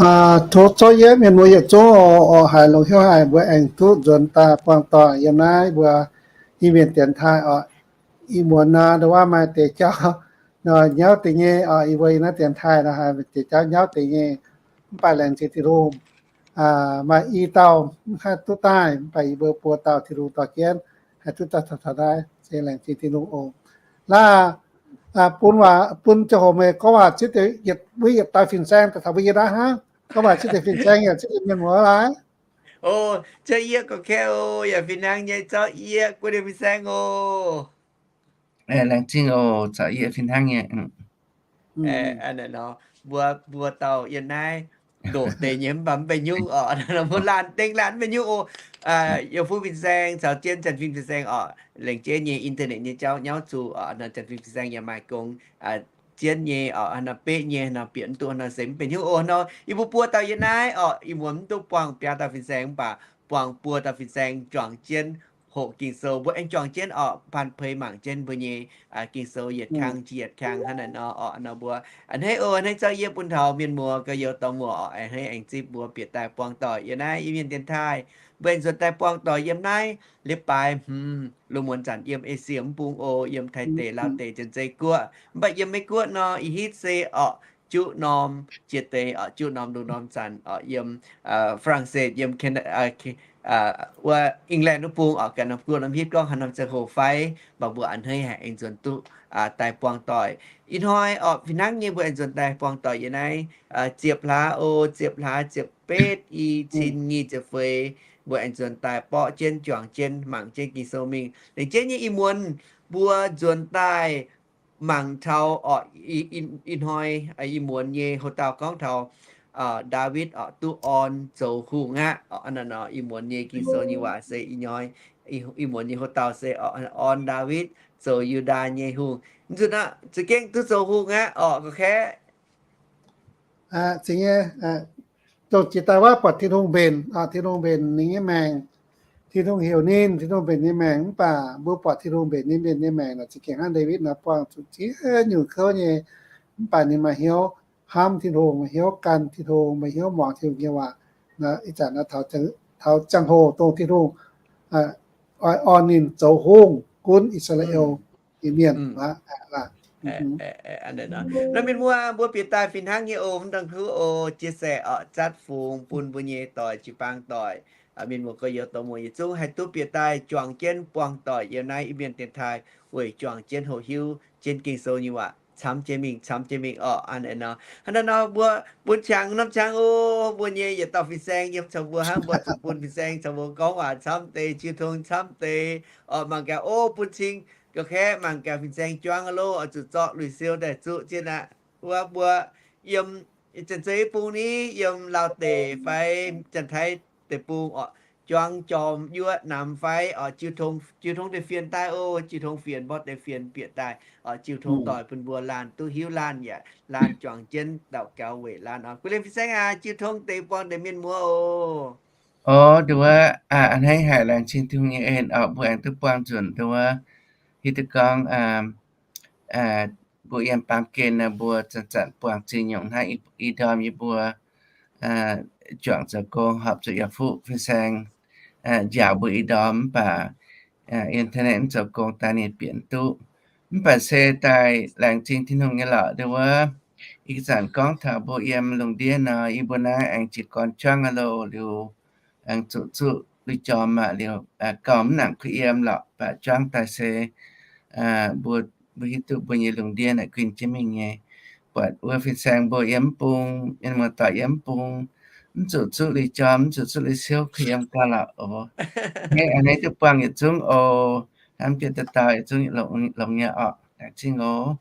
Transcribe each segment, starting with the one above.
Tov zorqv yie mienh muoz yietc zungv oc, haiz longx hnyouv haic mbuo aengx duqv nzuonx daaih buangh doic yiem naaiv mbuo Iu-Mienh dienx taaih oc. Ih muonz nor ndongc wuov maaih deix jauv nyauv deix nyei oc. Yie mbuo yiem naaiv dienx taaih nor haiz deix jauv nyauv deix nyei, mv baac laengz zingh Tin-Hungh, maaih i dauh mv haih duqv daaih, mv baac yie mbuo buo dauh Tin-Hungh dorh jienv haih duqv daaih taux naaiv, se laengz zingh Tin-Hungh oc. Laav, bun waac bun ziangh hoc meih gorngv waac zipv deix yietc, mbuo yietc dauh fin-saeng daaih taux mbuo yie naaiv hnangv. Gorngv waac zipv deix fin-saeng yaac zipv deix mienh muoz laaix. O, zauv yie gorx-kaeqv oc, yaac fih hnangv nyei zauv yie guv deix fin-saeng oc. Laengz zingh oc, zauv yie fih hnangv nyei. Mbuo, mbuo dauh yiem naaiv ndoqc deix nyei mv baac mv benx nyungc oc. Mbuo laanh dengh laanh mv benx nyungc oc. Yiem fuqv fin-saeng caux jienv Janx-Fim fin-saeng oc, lengc jeiv nyei internet nyei jauv nyauv zuqc oc. Nor Janx-Fim fin-saeng yaac maaih gong jienv nyei oc. Nor beqv nyei nor bieqc mv duqv nor se mv benx nyungc oc. Nor yie mbuo buo dauh yiem naaiv oc, ih muonz mv duqv buangh biaa dauh fin-saeng mv baac buangh buo dauh fin-saeng juangc jienv hoqc Ging-Sou. Mbuo aengx juangc jienv oc, paan peix mangc jienv mbuo nyei Ging-Sou yietc kang jiex yietc kang hnangv naaiv nor oc. Nor mbuo a'hneiv oc, a'hneiv zauv yie bun taux mienh muoz gauh youz dorh muoc oc, a'hneiv aengx zipv mbuo bieqc daaih buangh doic yiem naaiv Iu-Mienh dienx taaih. Mbuo aengx nzuonx daaih buangh doic yiem naaiv liepc baaix hmz lungh muonz zanc yiem Esie mv bung oc, yiem Taiv deic, Laauv deic, Janx-Zei Guoqv. Mv baac yiem Meiv Guoqv nor ih hitv se oc, juqv norm jiex deix oc, juqv norm lungh norm zanc oc, yiem Faa^lang^setv, yiem wuov England wuov bung oc, ganh norm guoqv norm hitv gorngv haaix norm ziangh hoc fai, mv baac mbuo a'hneiv haic aengx nzuonx duqv daaih buangh doic. Ih hnoi oc, fih hnangv nyei mbuo aengx nzuonx daaih buangh doic yiem naaiv ziepc hlaax oc, ziepc hlaax ziepc betv, i cin nyic ziepc feix, mbuo aengx nzuonx daaih borqv jienv, juangc jienv, mangc jienv Ging-Sou mingh. Laengz jienv nyei ih muonz mbuo nzuonx daaih mangc taux oc, ih hnoi ih muonz nyei houx-dauh gorngv taux Ndaawitv oc duqv orn zoux hungh aqv. Ih muonz nyei Ging-Sou nyei waac se ih muonz nyei houx-dauh se orn Ndaawitv zoux Yu^ndaa nyei hungh. Nzunc za'gengh duqv zoux hungh aqv oc, gorx-kaeqv. Dongh jiex daaih wuov buatc Tin-Hungh mbenc, Tin-Hungh mbenc ninh nyei maengc. Tin-Hungh heuc ninh, Tin-Hungh mbenc ninh maengc, mv baac mbuo buatc Tin-Hungh mbenc ninh, mbenc ninh maengc nor, za'gengh hnangv Ndaawitv nor buangh zuqc ziex nyungc kouv nyei. Mv baac ninh maaih hnyouv hnamv Tin-Hungh, maaih hnyouv gan Tin-Hungh, maaih hnyouv muangx Tin-Hungh nyei waac. Ih zanc taux ziangh hoc dongh Tin-Hungh oix orn ninh zoux hungh gunv I^saa^laa^en nyei mienh aqv. Naaiv mienh muoz, mbuo bieqc daaih fih hnangv nyei oc, mv dangh kuv oc, chia sẻ oc, zatv fungx bun mbuo nyei doic, jiu-baang doic, mienh muoz gorx-youz dorh muoc yietc zungv haih duqv bieqc daaih juangc jienv buangh doic yiem naaiv Iu-Mienh dienx taaih weic juangc jienv hoqc hiuv jienv Ging-Sou nyei waac camv jienv mingh, camv jienv mingh oc. Hnangv naaiv nor mbuo bun qangx norm qangx oc, mbuo nyei yietc dauh fin-saeng yiem caux mbuo hnangv, mbuo zuqc bun fin-saeng caux mbuo gorngv waac camv deix, jiu tong camv deix oc. Mangc gaax oc, bun cing gorx-kaeqv mangc gaax fin-saeng juangv loh oc, zuqc zorqv lui-siou daaih zuqv jienv aqv. Wuov mbuo yiem Janx-Zei bung ni, yiem Laauv deic fai Janx-Taiv deic-bung oc, juangv jorm yuoqv namx fai oc, jiu tong deix fienx daaih oc, jiu tong fienx mborqv deix fienx bieqc daaih oc, jiu tong doic bun mbuo laanh duqv hiuv laanh yaac laanh juangc jienv daux gaux weic laanh oc. Guv liemh fin-saeng aac, jiu tong deix buangh deix mienh muoz oc. Oc, nduov, a'hneiv haic laengz zingh Tin-Hungh nyei en oc, mbuo aengx duqv buangh nzunc nduov, hiuv duqv gorngv mbuo yiem baamh gen nor mbuo zanc-zanc buangh zingh nyungc hnangv i ndorm yie mbuo juangc zoux gong horpc zuqc yaac fuqv fin-saeng njaaux mbuo i ndorm mv baac internet mv zoux gong daaih ninh bieqc mv duqv. Mv baac se daaih laengz zingh Tin-Hungh nyei lorqc, nduov, ih zanc gorngv taux mbuo yiem lungh ndiev nor, yie mbuo naaiv aengx jiez gorn juangv aqv loh, liuz aengx zuqc zuqv lui-jorm aqv, liuz gauh mv nangc kuh yiem lorqc, baac juangv daaih se mbuo, mbuo hiuv duqv mbuo nyei lungh ndiev naaic guinh jienv mingh nyei. Buatc wuov fin-saeng mbuo yiem mv bung, mienh muoz-doic yiem mv bung, mv zuqc zuqv lui-jorm, mv zuqc zuqv lui-siou kuh yiem gauh lorqc oc. A'hneiv duqv buangh yietc zungv oc. Hnamv jienv dauh dauh yietc zungv longx nyei oc. Laengz zingh oc.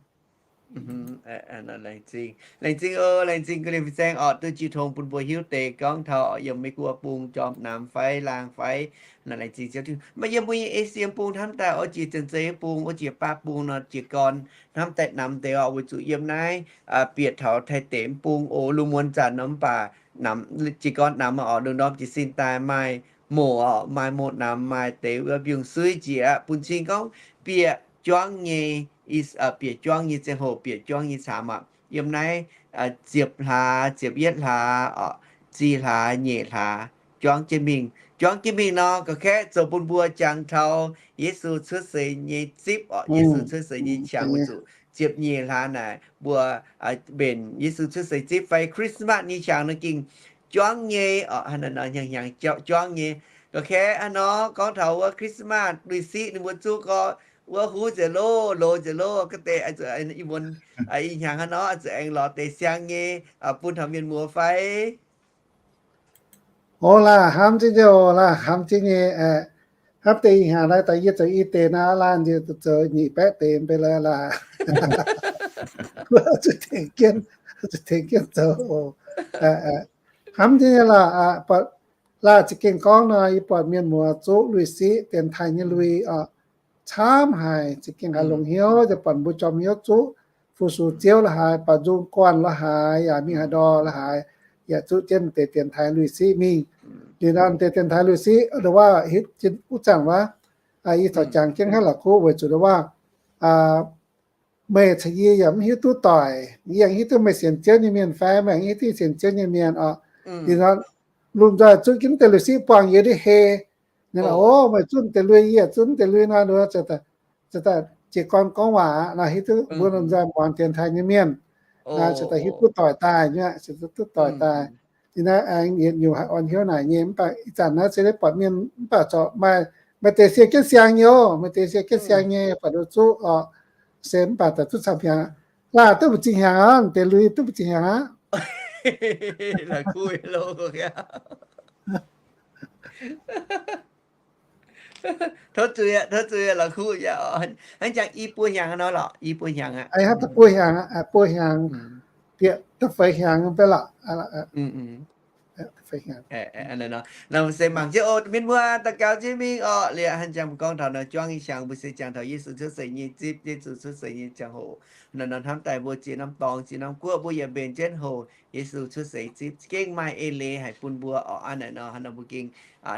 Laengz zingh oc, laengz zingh guv liemh fin-saeng oc, duqv jiu tong bun mbuo hiuv deix gorngv taux yiem Meiv-Guoqv bung jorm namx fai laangh fai. Naaiv laengz zingh Ziouv Tin-Hungh. Maaih yiem mbuo nyei Esie bung hnamv daaih oc, jiex Janx-Zei bung oc, jiex Baav bung nor, jiez gorn hnamv daaih namx deix oc, weic zuqc yiem naaiv bieqc taux Taiv deic mv bung oc, lungh muonz zanc nor mv baac jiez gorn namx oc, lungh ndorm jiez sin daaih maaih moc oc, maaih moc namx, maaih deix wuov mbiungc-suiv njiec aqv. Bun cing gorngv bieqc juangv nyei, bieqc juangv nyei ziangh hoc, bieqc juangv nyei camx aqv. yiem naaiv ziepc hlaax, ziepc yietv hlaax, zih hlaax, nyeic hlaax, juangv jienv mingh. Juangv jienv mingh nor, ga'kaeqv zoux bun mbuo jangx taux Yesu cuotv seix nyei zipv orqc. Yesu cuotv seix nyei qangx weic zuqc ziepc nyeic hlaax naaic mbuo mbenc Yesu cuotv seix zipv fai Christmas nyei qangx nor gengh juangv nyei orqc. Haaix nor hnyangx-hnyangx juangv nyei. Ga'kaeqv hnangv nor gorngv taux wuov Christmas lui-siqv ninh mbuo zuqv gorx, wuov huv nzengc loh, loz nzengc loh, ga'deix ih muonz ih hnyangx hnangv nor zuqc aengx lorz deix siang nyei bun taux mienh muoz fai? O, laah hnamv jienv nyei, laah hnamv jienv nyei. Hnamv deix ih hnyangx naaiv daaih yie zoux i deix naaiv, laanh yie zoux nyic baeqv deix mv bei laah. Zuqc tengx jienv, zuqc tengx jienv zoux oc. Hnamv jienv nyei laah. Laah za'gengh gorngv nor, yie buatc mienh muoz zuqv lui-siqv, dienx taaih nyei lui oc, camv haic. Za'gengh haiz longc hnyouv, yie buatc mbuo jorm hnyouv zuqv fu-sux Ziouv la'haaix, baaux nzung guanh la'haaix, yaac mingh haaix ndor la'haaix, yaac zuqv jienv deix dienx taaih lui-siqv mingh. Liuz nor deix dienx taaih lui-siqv nduov waac hitv jienv wuov zanc wuov, yie taux jangx jienv hnangv la'kuqv weic zuqc nduov waac meih caux yie yaac mv hiuv duqv doic. Yie yaac mv hiuv duqv meih sienx Ziouv nyei mienh fai meih mv hiuv duqv yie sienx Ziouv nyei mienh oc. Liuz nor lomh nzoih zuqv jienv deix lui-siqv buangh yie ndiev hei. Ninh, o, meih zuqv deix lui, yie zuqv deix lui nor, jiez gorn gorngv waac aqv nor, hiuv duqv mbuo lomh nzoih muangx dienx taaih nyei mienh, se daaih hiuv duqv doic daaih nyei, se duqv doic daaih. Ninh naaiv aengx yietc nyungc haih orn hnyouv naaic nyei. Mv baac ih zanc naaiv se deix buatc mienh mv baac zorqv maaih, maaih deix siou jienv siang nyei oc, maaih deix siou jienv siang nyei, buatc nduov zuqv oc. Se mv baac daaih duqv camv hnyangx, laah duqv mbu'ziex hnyangx aqv, deix lui duqv mbu'ziex hnyangx aqv. Tov zuiz, tov zuiz, la'kuqv yaac hnangv jangx i buo hnyangx nor lorqc, i buo hnyangx aqv. Buo hnyangx, buo hnyangx, bieqc da'feix hnyangx beiv lorqc. Nor se mangc jienv oc, mienh muoz daux gaux jienv mingh orqc. Liuz hnangv jangx mbuo gorngv taux nor, juangv nyei qangx mbuo se jangx taux Yesu cuotv seix nyei zipv, Yesu cuotv seix nyei ziangh hoc. Nor nor hnamv daaih mbuo ziex norm dorngx ziex norm guoqv mbuo yaac mbenc jienv hoqc Yesu cuotv seix zipv, gengh maaih eix leiz haic bun mbuo orqc. Hnangv naaic nor, hnangv nor mbuo gengh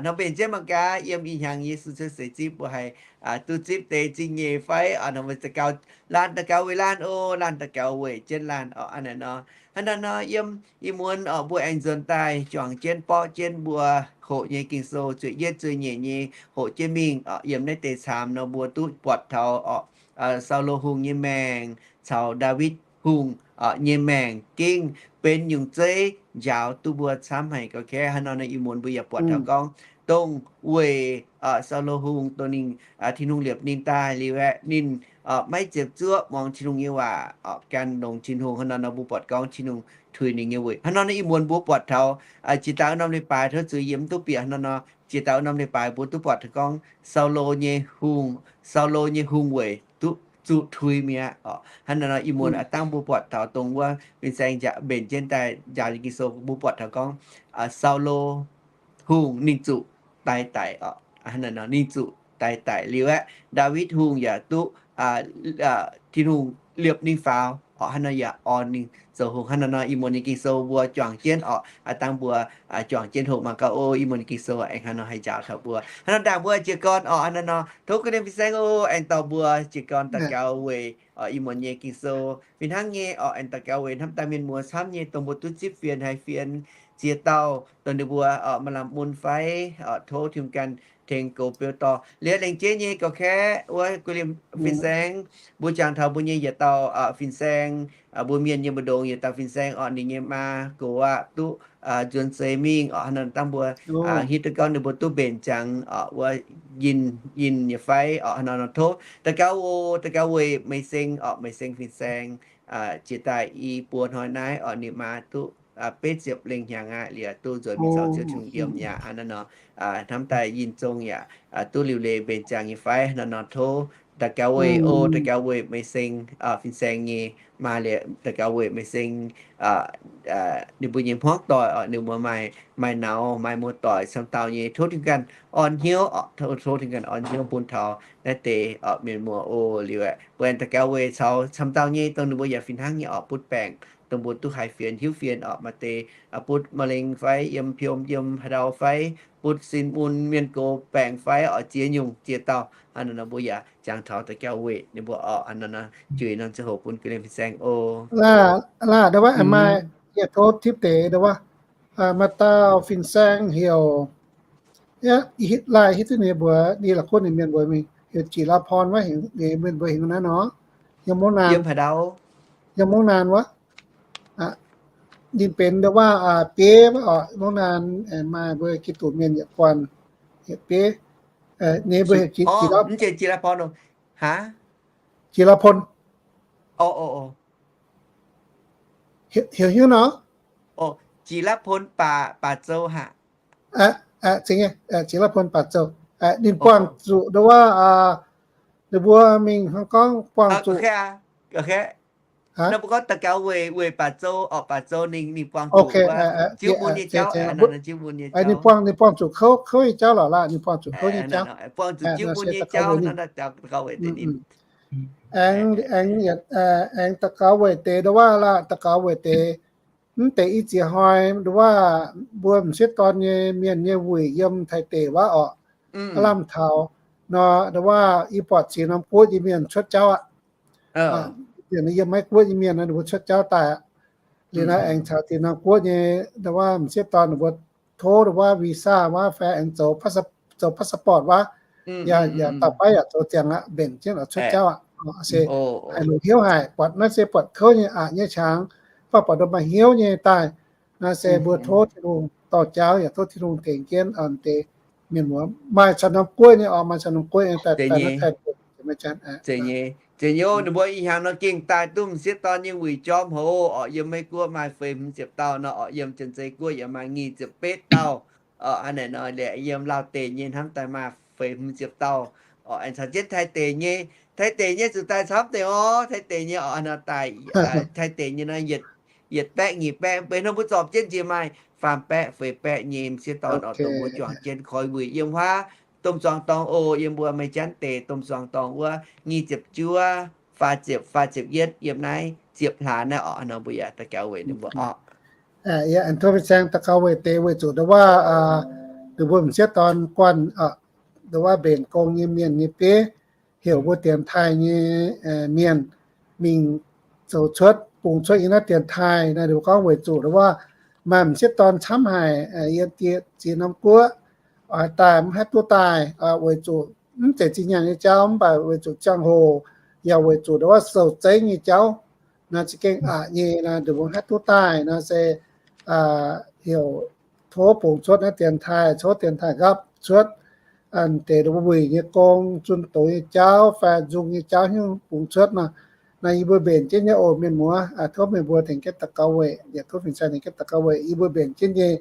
nor mbenc jienv mangc gaax yiem ih hnyangx Yesu cuotv seix zipv mbuo haih duqv zipv deix zingh nyeic fai orqc. Nor mbuo daux gaux, laanh daux gaux weic laanh oc, laanh daux gaux weic jienv laanh orqc. Hnangv naaic nor, hnangv naaiv nor yiem ih muonz orqc mbuo aengx nzuonx daaih juangc jienv borqv jienv mbuo hoqc nyei Ging-Sou zueih yietv zueih nyeic nyei hoqc jienv mingh orqc. Yiem naaiv deix camv nor mbuo duqv buatc taux orqc, Saulo Hungh nyei maengc caux Ndaawitv Hungh nyei maengc gengh benx nyungc zeiv njaaux duqv mbuo camv haic gauh kaeqv. Hnangv nor nor ih muonz mbuo yaac buatc taux gorngv dongh weic Saulo Hungh dongh ninh, Tin-Hungh liepc ninh daaih liuz aeqv, ninh maiv ziepc zuoqv muangx Tin-Hungh nyei waac, gan longx Tin-Hungh. Hnangv nor nor mbuo buatc gorngv Tin-Hungh tuix ninh nyei weic. Hnangv nor nor ih muonz mbuo buatc taux jiex daaih norm leiz-baaix tov zuiz yie mv duqv bieqc. Hnangv nor nor jiex daaih norm leiz-baaix mbuo duqv buatc taux gorngv Saulo nyei hungh, Saulo nyei hungh weic duqv zuqc tuix mi'aqv orqc. Hnangv nor nor ih muonz aav dangh mbuo buatc taux dongh wuov fin-saeng mbenc jienv daaih njaaux nyei Ging-Sou mbuo buatc taux gorngv Saulo Hungh ninh zuqc daix daic orqc. Hnangv nor nor ninh zuqc daix daic liuz aeqv, Ndaawitv Hungh yaac duqv Tin-Hungh liepc ninh faaux orqc. Hnangv nor yaac orn ninh zoux hungh. Hnangv nor nor ih muonz nyei Ging-Sou mbuo juangc jienv orqc. Aav dangh mbuo juangc jienv hoqc mangc gaax o, ih muonz nyei Ging-Sou aengx hnangv nor haih njaaux taux mbuo. Hnangv nor dangh mbuo jiex gorn orqc. Hnangv nor nor tov ga'ndiev fin-saeng o, aengx dorh mbuo jiex gorn daux gaux weic ih muonz nyei Ging-Sou fih hnangv nyei orqc. Aengx daux gaux weic hnamv daaih mienh muoz camv nyei dongh mbuo duqv zipv fienx haiz fienx ziex dauh dongh ninh mbuo maaih lamh mun fai, tov Tin-Hungh ganh tengx goux beu dorh. Liuz laengz jeiv nyei gauh kaeqv wuov guei liemh fin-saeng, mbuo jangx taux mbuo nyei yietc dauh fin-saeng, mbuo mienh nyei mbu'ndongx yietc dauh fin-saeng orqc, ninh nyei maa gox aqv duqv nzuonx seix mingh orqc. Hnangv nor dangh mbuo hiuv duqv gorngv ninh mbuo duqv mbenc ziangx orqc wuov yinh, yinh nyei fai orqc. Hnangv nor nor tov daux gaux o, daux gaux weic Meih Seng orqc, Meih Seng fin-saeng jiex daaih i buo hnoi naaiv orqc, ninh maa duqv betv ziepc lengh hnyangx aqv liuz duqv nzuonx mingh caux Ziouv Tin-Hungh yiem mi'aqv. Hnangv nor nor hnamv daaih yinh zong yaac duqv liuc leiz mbenc ziangx nyei fai. Hnangv nor nor tov daux gaux weic o, daux gaux weic Meih Seng fin-saeng nyei maa liuz daux gaux weic Meih Seng ninh mbuo nyei hmuangv doic orqc, ninh mbuo maaih, maaih nauz maaih muoz-doic camv dauh nyei. Tov Tin-Hungh ganh orn hnyouv orqc, tov, tov Tin-Hungh ganh orn hnyouv bun taux naaiv deix orqc mienh muoz o. Liuz aeqv, mbuo aengx daux gaux weic caux camv dauh nyei dongh ninh mbuo yaac fih hnangv nyei orqc butv baengc dongh mbuo duqv haiz fienx hiuv fienx orqc, maaih deix butv ma'lengx fai yiem piom yiem haaix ndau fai butv sin mun mienh gox baengc fai oix ziex nyungc ziex dauh, hnangv nor mbuo yaac jangx taux daux gaux weic ninh mbuo orqc, hnangv nor juix norm ziangh hoc bun ga'lien fin-saeng oc. Laaih, laaih, ndo wuov maaih yietc tov tipv deix ndo wuov, maaih dauh fin-saeng heuc, laaih hiuv duqv ninh mbuo, ninh la'kuqv ninh mienh mbuo mingh, heuc Jic Laa Porn wuov, ninh mienh mbuo heuc naaiv nor, yiem mungv naanc, yiem haaix ndau, yiem mungv naanc wuov. Ninh benx ndo wuov bieiv wuov orqc, mungv naanc maaih mbuo Giduc mienh yietc guanh, yietc bieiv, ninh mbuo heuc Jic, Jic Laa, mv zeiz Jic Laa Porn, Jic Laa Porn. Heuc hiuv nor, Jic Laa Porn baac, baac Zou haic. Jic Laa Porn baac Zou. Ninh buangh zuqc ndo wuov, ninh mbuo mingh hnangv gorngv buangh zuqc. Naaiv mbuo gorngv daux gaux weic, weic baac Zou orqc, baac Zou ninh, ninh buangh zuqc wuov, ziouv mun nyei jauv, ninh buangh, ninh buangh zuqc kouv, kouv nyei jauv lorqc laah, ninh buangh zuqc kouv nyei jauv. Buangh zuqc ziouv mun nyei jauv, daux gaux weic deix ninh. Aengx, aengx daux gaux weic deix ndo wuov laah, daux gaux weic deix, mv deix i ziex hnoi ndo wuov, mbuo m'sieqv dorn nyei mienh nyei wuic yiem Taiv deic wuov orqc, aav lamh taux nor, ndo wuov i buatc ziex norm guoqv nyei mienh cuotv jauv aqv. Yiem Meiv Guoqv nyei mienh ninh mbuo cuotv jauv daaih aqv. Liuz naaiv aengx caux ziex norm guoqv nyei ndo wuov m'sieqv dorn ninh mbuo tov ndo wuov visa wuov fai aengx zoux, zoux passport wuov, yaac, yaac dauh baiv yaac zoux ziangx aqv, mbenc jienv oix cuotv jauv aqv. Se haiz longc hnyouv haic, buatc naaiv se buatc kouv nyei aqc nyei qangx, mv baac buatc ndo maaih hnyouv nyei daaih. Naaiv se mbuo tov Tin-Hungh dorh jauv, yaac tov Tin-Hungh tengx jienv deix mienh muoz maaih caux norm guoqv nyei orqc, maaih caux norm guoqv nyei daaih, daaih naaiv Taiv deic. Zeiz nyei, zeiz nyei, ninh mbuo ih hnyangx nor gengh daaih duqv m'sieqv dorn nyei wuic jorm hoc orqc. Yiem Meiv Guoqv maaih feix hmz ziepc dauh nor orqc, yiem Janx-Zei Guoqv yaac maaih nyic ziepc betv dauh orqc. Hnangv naaic nor liuz yiem Laauv deic nyei hnamv daaih maaih feix hmz ziepc dauh orqc. Aengx caux jienv Taiv deic nyei, Taiv deic nyei zuqc daaih camv deix orqc. Taiv deic nyei orqc, nor daaih Taiv deic nyei nor yietc, yietc baeqv nyic baeqv, benx nor mbuo zorpc jienv njiec maaih faam baeqv feix baeqv nyei m'sieqv dorn orqc, dongh mbuo juangc jienv koi wuic yiem wuov domh zuangx dorngx oc. Yiem mbuo Meiv Janx deic domh zuangx dorngx wuov nyic ziepc juov, faah ziepc, faah ziepc yietv, yiem naaiv ziepc hlaax naaiv orqc, nor mbuo yaac daux gaux weic ninh mbuo orqc. Yaac aengx tov fin-saeng daux gaux weic deix weic zuqc ndo wuov, ninh mbuo m'sieqv dorn guanh ndo wuov mbenc gong nyei mienh nyei bieiv heuc mbuo dienx taaih nyei mienh mingh zoux cuotv, bungx cuotv yiem naaiv dienx taaih naaiv. Ninh mbuo gorngv weic zuqc ndo wuov maaih m'sieqv dorn camv haic yiem ziex norm guoqv, oix daaih mv haih duqv daaih, weic zuqc mv zeiz zinh nyaanh nyei jauv, mv baac weic zuqc ziangh hoc, yaac weic zuqc ndo wuov sou zeiv nyei jauv. Naaiv za'gengh aqc nyei naaiv, ninh mbuo mv haih duqv daaih naaiv se heuc tov bungx cuotv naaiv dienx taaih, tov dienx taaih nqaapv cuotv deix wuic nyei gong, zunh doz nyei jauv fai nzung nyei jauv hiuv bungx cuotv nor. Naaiv yie mbuo mbenc jienv nyei oc mienh muoz, tov mienh mbuo tengx jienv daux gaux weic, yaac tov fin-saeng tengx jienv daux gaux weic. Yie mbuo mbenc jienv nyei,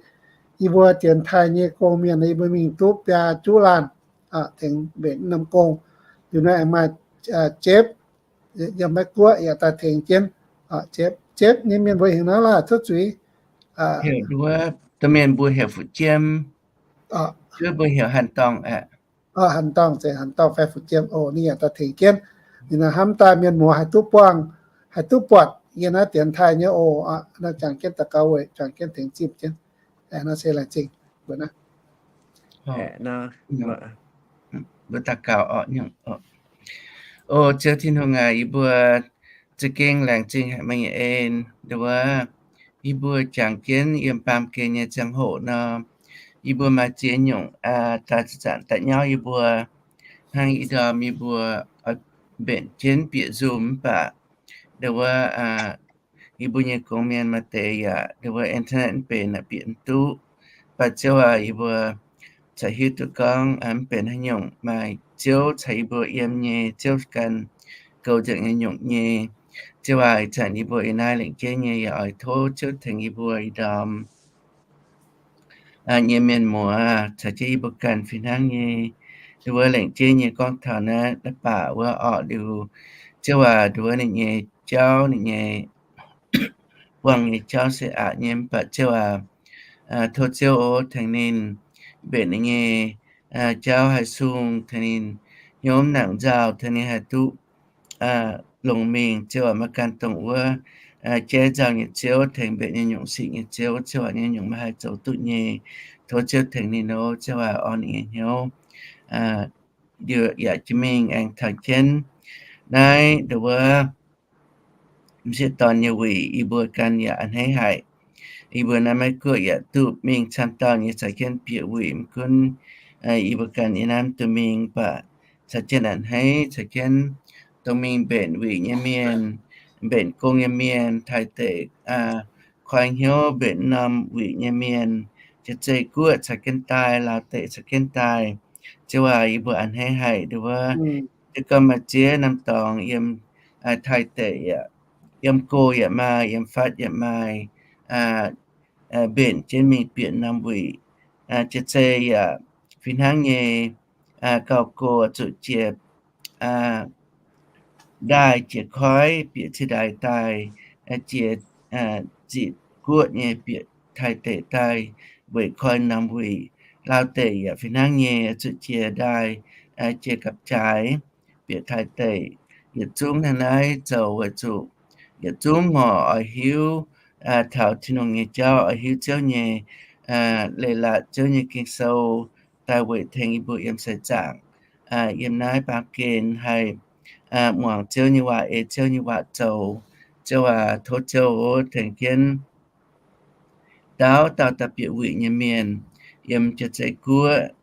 yie mbuo dienx taaih nyei gong mienh, yie mbuo mingh duqv biaa juqv laanh tengx mbenc norm gong. Liuz naaiv aengx maaih Jepv yiem Meiv Guoqv yaac daaih tengx jienv. Jepv, Jepv nyei mienh mbuo heuc naaiv laah cuotv zuiz, heuc wuov domh mienh mbuo heuc Fuqv Jiem, wuov mbuo heuc Hanc Dorngh aqv. Hanc Dorngh, Hanc Dorngh fai Fuqv Jiem oc, ninh yaac daaih tengx jienv. Ninh hnamv daaih mienh muoz haih duqv buangh, haih duqv buatc yiem naaiv dienx taaih nyei oc. Naaiv jangx jienv daux gaux weic, jangx jienv tengx zimh jienv. Naaiv se laengz zingh mbuo naaiv. Mbuo daux gaux oc. O Ziouv Tin-Hungh aac, yie mbuo za'gengh laengz zingh haic meih nyei en, ndo wuov yie mbuo jangx jienv yiem baamh gen nyei ziangh hoc nor, yie mbuo maaih ziex nyungc daaih zanc-zanc daaih nyauv yie mbuo, hnangv ih ndorm yie mbuo mbenc jienv bieqc Zoom mv baac ndo wuov yie mbuo nyei gong mienh maaih deix yaac ndo wuov internet mv benx, bieqc mv duqv. Mv baac Ziouv aac, yie mbuo caux hiuv duqv gorngv mv benx haaix nyungc, maaih Ziouv caux yie mbuo yiem nyei, Ziouv ganh goux nzengc nyei nyungc nyei. Ziouv aac, ih zanc yie mbuo ih naaiv lengc jeiv nyei yaac oix tov Ziouv tengx yie mbuo ih ndorm nyei mienh muoz caux jienv yie mbuo ganh fih hnangv nyei. Ndo wuov lengc jeiv nyei gorngv taux naaiv da'baac wuov orqc liuz, Ziouv aac, ndo wuov ninh nyei jauv, ninh nyei buangh nyei jauv se aqc nyei mv baac Ziouv aac, tov Ziouv oc tengx ninh mbenc ninh nyei jauv haih sung, tengx ninh hnyouv mv nangc nzauh, tengx ninh haih duqv longx mingh. Ziouv aac, maiv gan dongh wuov jaiv nzauh nyei Ziouv, tengx mbenc nyei nyungc, sic nyei Ziouv, Ziouv aac, nyei nyungc maiv haih zoux duqv nyei. Tov Ziouv tengx ninh oc, Ziouv aac, orn ninh nyei hnyouv. Liuz yaac jiex mingh aengx taux jienv naaiv nduov wuov m'sieqv dorn nyei wuic, yie mbuo ganh yaac a'hneiv haic. Yie mbuo naaiv Meiv Guoqv yaac duqv mingh camv dauh nyei caux jienv bieqc wuic mv gunv yie mbuo ganh yiem naaiv duqv mingh, mv baac caux jienv a'hneiv, caux jienv dongh mingh mbenc wuic nyei mienh, mbenc gong nyei mienh, taaih deic koi hnyouv mbenc norm wuic nyei mienh, jiex zei guoqv caux jienv daaih, laauh deic caux jienv daaih. Ziouv aac, yie mbuo a'hneiv haic nduov wuov. Se gorngv maaih ziex norm dorngx yiem taaih deic yaac, yiem go yaac maaih, yiem fatv yaac maaih, mbenc jienv mingh bieqc norm wuic. Jiex zei yaac fih hnangv nyei, gauh go zuqc jiex ndaaih jiex koiv bieqc ciev ndaaih daaih, jiex ziqc guoqv nyei bieqc taaih deic daaih weic koi norm wuic. Laauh deic yaac fih hnangv nyei, zuqc jiex ndaaih, jiex gapv-jaaix bieqc taaih deic. Yietc zungv naaiv naaiv zoux weic zuqc yietc zungv ngorc oix hiuv taux Tin-Hungh nyei jauv, oix hiuv Ziouv nyei leiz-latc, Ziouv nyei Ging-Sou, daaih weic tengx yie mbuo yiem seix zaangc, yiem naaiv baamh gen haih muangx Ziouv nyei waac, ei Ziouv nyei waac zoux. Ziouv aac, tov Ziouv tengx jienv dauh dauh daaih bieqc wuic nyei mienh, yiem jiex zei guoqv,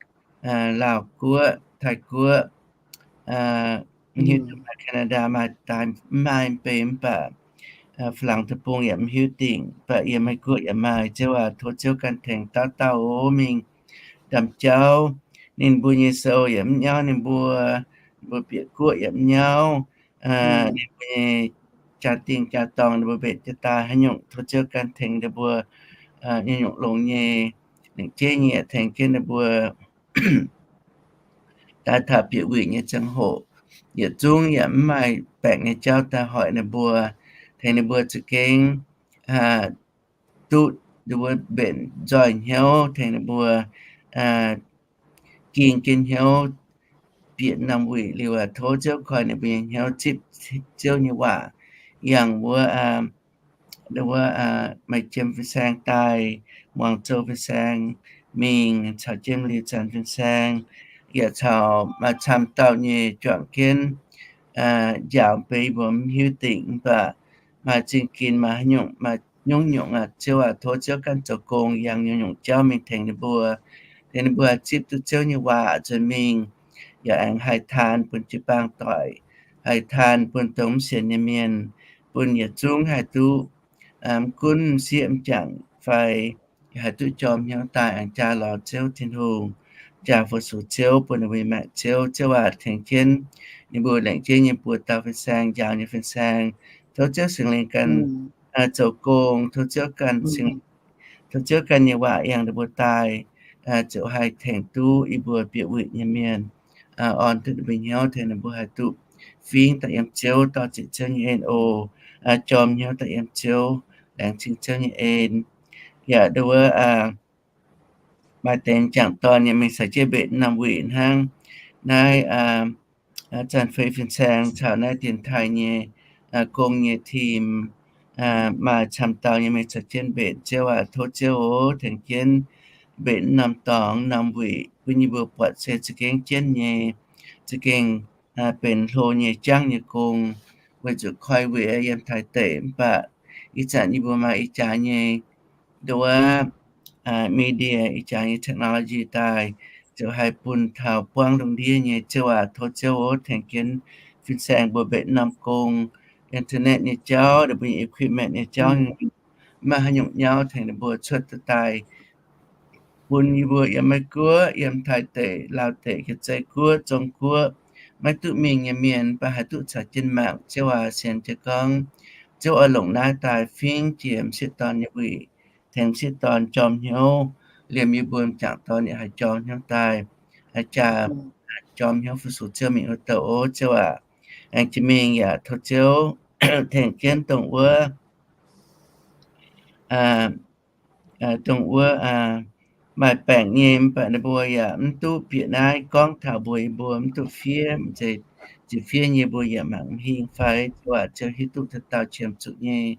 Laauh guoqv, Taiv guoqv, mv hiuv duqv maaih Canada maaih daaih mv maaih mv bei, mv baac Faa^laangx deic-bung yaac mv hiuv dingc, mv baac yiem Meiv Guoqv yaac maaih. Ziouv aac, tov Ziouv ganh tengx dauh dauh oc mingh ndaamv-jauv. Ninh mbuo nyei sou yaac mv nyauv ninh mbuo, ninh mbuo bieqc guoqv yaac mv nyauv, ninh mbuo nyei jaa-dingh jaa-dorngh, ninh mbuo mbenc jienv daaih haaix nyungc, tov Ziouv ganh tengx ninh mbuo nyei nyungc longx nyei. Lengc jeiv nyei yaac tengx jienv ninh mbuo daaih taux bieqc wuic nyei ziangh hoc, yietc zungv yaac mv maaih baengc nyei jauv daaih hoic ninh mbuo, tengx ninh mbuo za'gengh duqv ninh mbuo mbenc nzoih hnyouv, tengx ninh mbuo ging jienv hnyouv bieqc norm wuic liuz, tov Ziouv koi ninh mbuo nyei hnyouv zipv Ziouv nyei waac, yangh wuov, wuov maaih jiem fin-saeng daaih, muangx zou fin-saeng mingh, caux jiem liuz zanc fin-saeng, yaac caux maaih camv dauh nyei juangc jienv njaaux mbuo, mbuo mv hiuv dingc, mv baac maaih zingh ginx, maaih haaix nyungc, maaih nyungc-nyungc aqv. Ziouv aac, tov Ziouv ganh zoux gong yangh nyungc-nyungc jauv mingh tengx ninh mbuo, tengx ninh mbuo haih zipv duqv Ziouv nyei waac nzuonx mingh, yaac aengx haih taan bun jiu-baang doic, haih taan bun dongh mv sienx nyei mienh, bun yietc zungv haih duqv, mv gunv m'sieqv m'jangc fai haih duqv jorm hnyouv daaih aengx jaa lorz Ziouv Tin-Hungh, jaa fu-sux Ziouv, bun ninh mbuo maengc Ziouv. Ziouv aac, tengx jienv ninh mbuo lengc jeiv nyei buoz-dauh fin-saeng, njaaux nyei fin-saeng. Tov Ziouv Singx Lingh ganh zoux gong, tov Ziouv ganh, tov Ziouv ganh nyei waac yangh ninh mbuo daaih, ziouc haih tengx duqv yie mbuo bieqc wuic nyei mienh, orn duqv ninh mbuo hnyouv, tengx ninh mbuo haih duqv fingx daaih yiem Ziouv, dorh ziqc Ziouv nyei en oc, jorm hnyouv daaih yiem Ziouv, laengz zingh Ziouv nyei en. Yaac nduov wuov maaih deix m'jangc dorn nyei mingh caux jienv mbenc norm wuic hnangv. Naaiv Zanc Fei fin-saeng caux naaiv dienx taaih nyei gong nyei team maaih camv dauh nyei mingh caux jienv mbenc. Ziouv aac, tov Ziouv oc tengx jienv mbenc norm dorngx norm wuic bun yie mbuo buatc se za'gengh jienv nyei, za'gengh benx hlo nyei jangv nyei gong, weic zuqc koi wuic yiem taaih deic. Mv baac ih zanc yie mbuo maaih ih jaax nyei nduov media, ih jaax nyei technology daaih, ziouc haih bun taux buangv lungh ndiev nyei. Ziouv aac, tov Ziouv oc tengx jienv fin-saeng mbuo mbenc norm gong, internet nyei jauv, ninh mbuo nyei equipment nyei jauv, mv maaih haaix nyungc nyauv tengx ninh mbuo cuotv daaih, bun yie mbuo yiem Meiv Guoqv, yiem Taiv deic, Laauv deic, Jiex Zei Guoqv, Zong Guoqv, maiv duqv mingh nyei mienh mv baac haih duqv caux jienv mangc. Ziouv aac, sienx jiez gorngv Ziouv oix longc naaiv daaih fingx jiex m'sieqv dorn nyei wuic, tengx m'sieqv dorn jorm hnyouv, liemh yie mbuo m'jangc dorn yaac haih jorm hnyouv daaih, haih jaa jorm hnyouv fu-sux Ziouv mingh wuov douh oc. Ziouv aac, aengx jiex mingh yaac tov Ziouv tengx jienv dongh wuov dongh wuov maaih baengc nyei mv baac ninh mbuo yaac mv duqv bieqc naaiv gorngv taux mbuox yie mbuo, mv duqv fiev, m'zeiz fiev nyei mbuo yaac mangc mv hingh fai. Ziouv aac, Ziouv hiuv duqv dauh dauh qiemx zuqc nyei.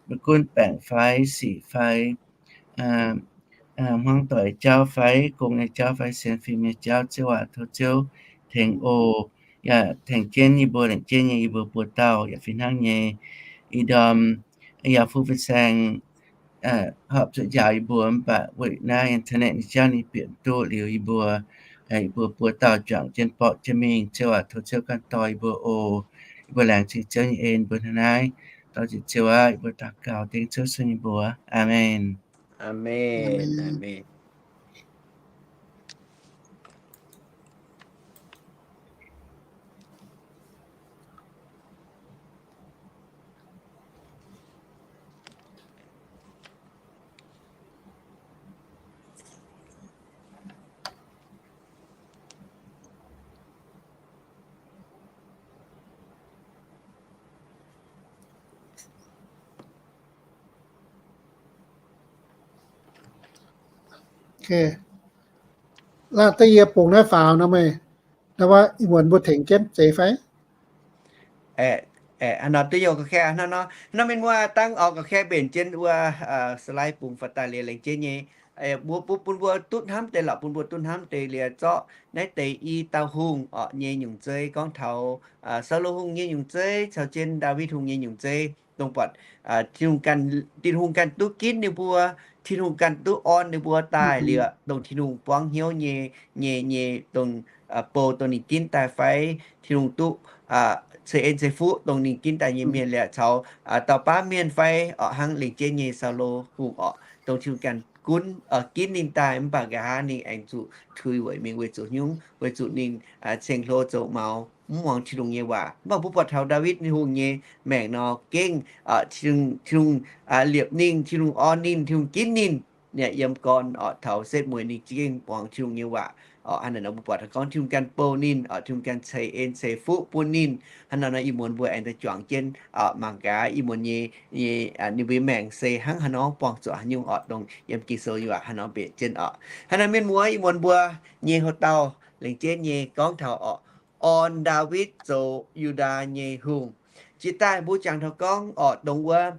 maiv gunv baengc fai sic fai hmuangv doic jauv fai gong nyei jauv fai sienx fim nyei jauv, Ziouv aac, tov Ziouv tengx oc. Yaac tengx jienv yie mbuo, lengc jienv nyei yie mbuo buo dauh yaac fih hnangv nyei. Ih ndorm yaac fuqv fin-saeng horpc zuqc njaaux yie mbuo, mv baac weic naaiv internet nyei jauv ninh bieqc duqv liuz yie mbuo, yie mbuo buo dauh juangc jienv borqv jienv mingh. Ziouv aac, tov Ziouv ganh dorh yie mbuo oc. Yie mbuo laengz zingh Ziouv nyei en mbuo hnangv naaiv. Dorh nzengc Ziouv aav, yie mbuo daux gaux dengv Ziouv sun nyei mbuox. Aamen. Aamen. Laatc deix yie bungx naaiv faaux nor meih, naaiv wuov ih muonz mbuo tengx jienv zeiz fai? Nor duqv youh ga'kaeqv nor, nor mienh muoz dangv oix ga'kaeqv mbenc jienv wuov slide bungx faaux daaih liuz lengc jienv nyei, mbuo bun mbuo duqv hnamv deix lorqc, bun mbuo duqv hnamv deix liuz zorqv naaiv deix i dauh hungh orqc nyei nyungc zeiv, gorngv taux Saulo Hungh nyei nyungc zeiv caux jienv Ndaawitv Hungh nyei nyungc zeiv, dongh buatc Tin-Hungh ganh, Tin-Hungh ganh duqv ginv ninh mbuo, Tin-Hungh ganh duqv orn ninh mbuo daaih liuz, dongh Tin-Hungh buangv hnyouv nyei, nyei, nyei dongh bou dongh ninh ginv daaih fai, Tin-Hungh duqv ceix en ceix fuqv dongh ninh ginv daaih nyei mienh liuz caux dauh baav mienh fai orqc, hnangv lengc jienv nyei Saulo Hungh orqc, dongh Tin-Hungh ganh gunv, ginv ninh daaih, mv baac nqa'haav ninh aengx zuqc tuix weic mingh weic zuqc nyungc, weic zuqc ninh ceng-hlo zoux maux, mv muangx Tin-Hungh nyei waac. Mv baac mbuo buatc taux Ndaawitv Hungh nyei maengc nor gengh Tin-Hungh liepc ninh, Tin-Hungh orn ninh, Tin-Hungh ginv ninh. Yiem gorn orqc, taux setv mueiz ninh gengh muangx Tin-Hungh nyei waac orqc. Hnangv naaic nor mbuo buatc taux gorngv Tin-Hungh ganh bou ninh orqc, Tin-Hungh ganh ceix en ceix fuqv bun ninh. Hnangv naaic nor ih muonz mbuo aengx daaih juangc jienv mangc gaax ih muonz nyei, nyei, ninh mbuo maengc se hnangv haaix nor buangh zuqc haaix nyungc orqc, dongh yiem Ging-Sou nyei waac hnangv nor mbenc jienv orqc. Hnangv naaic mienh muoz, ih muonz mbuo nyei houx-dauh lengc jienv nyei gorngv taux orqc, orn Ndaawitv zoux Yu^ndaa nyei hungh. Jiex daaih mbuo jangx taux gorngv orqc, dongh wuov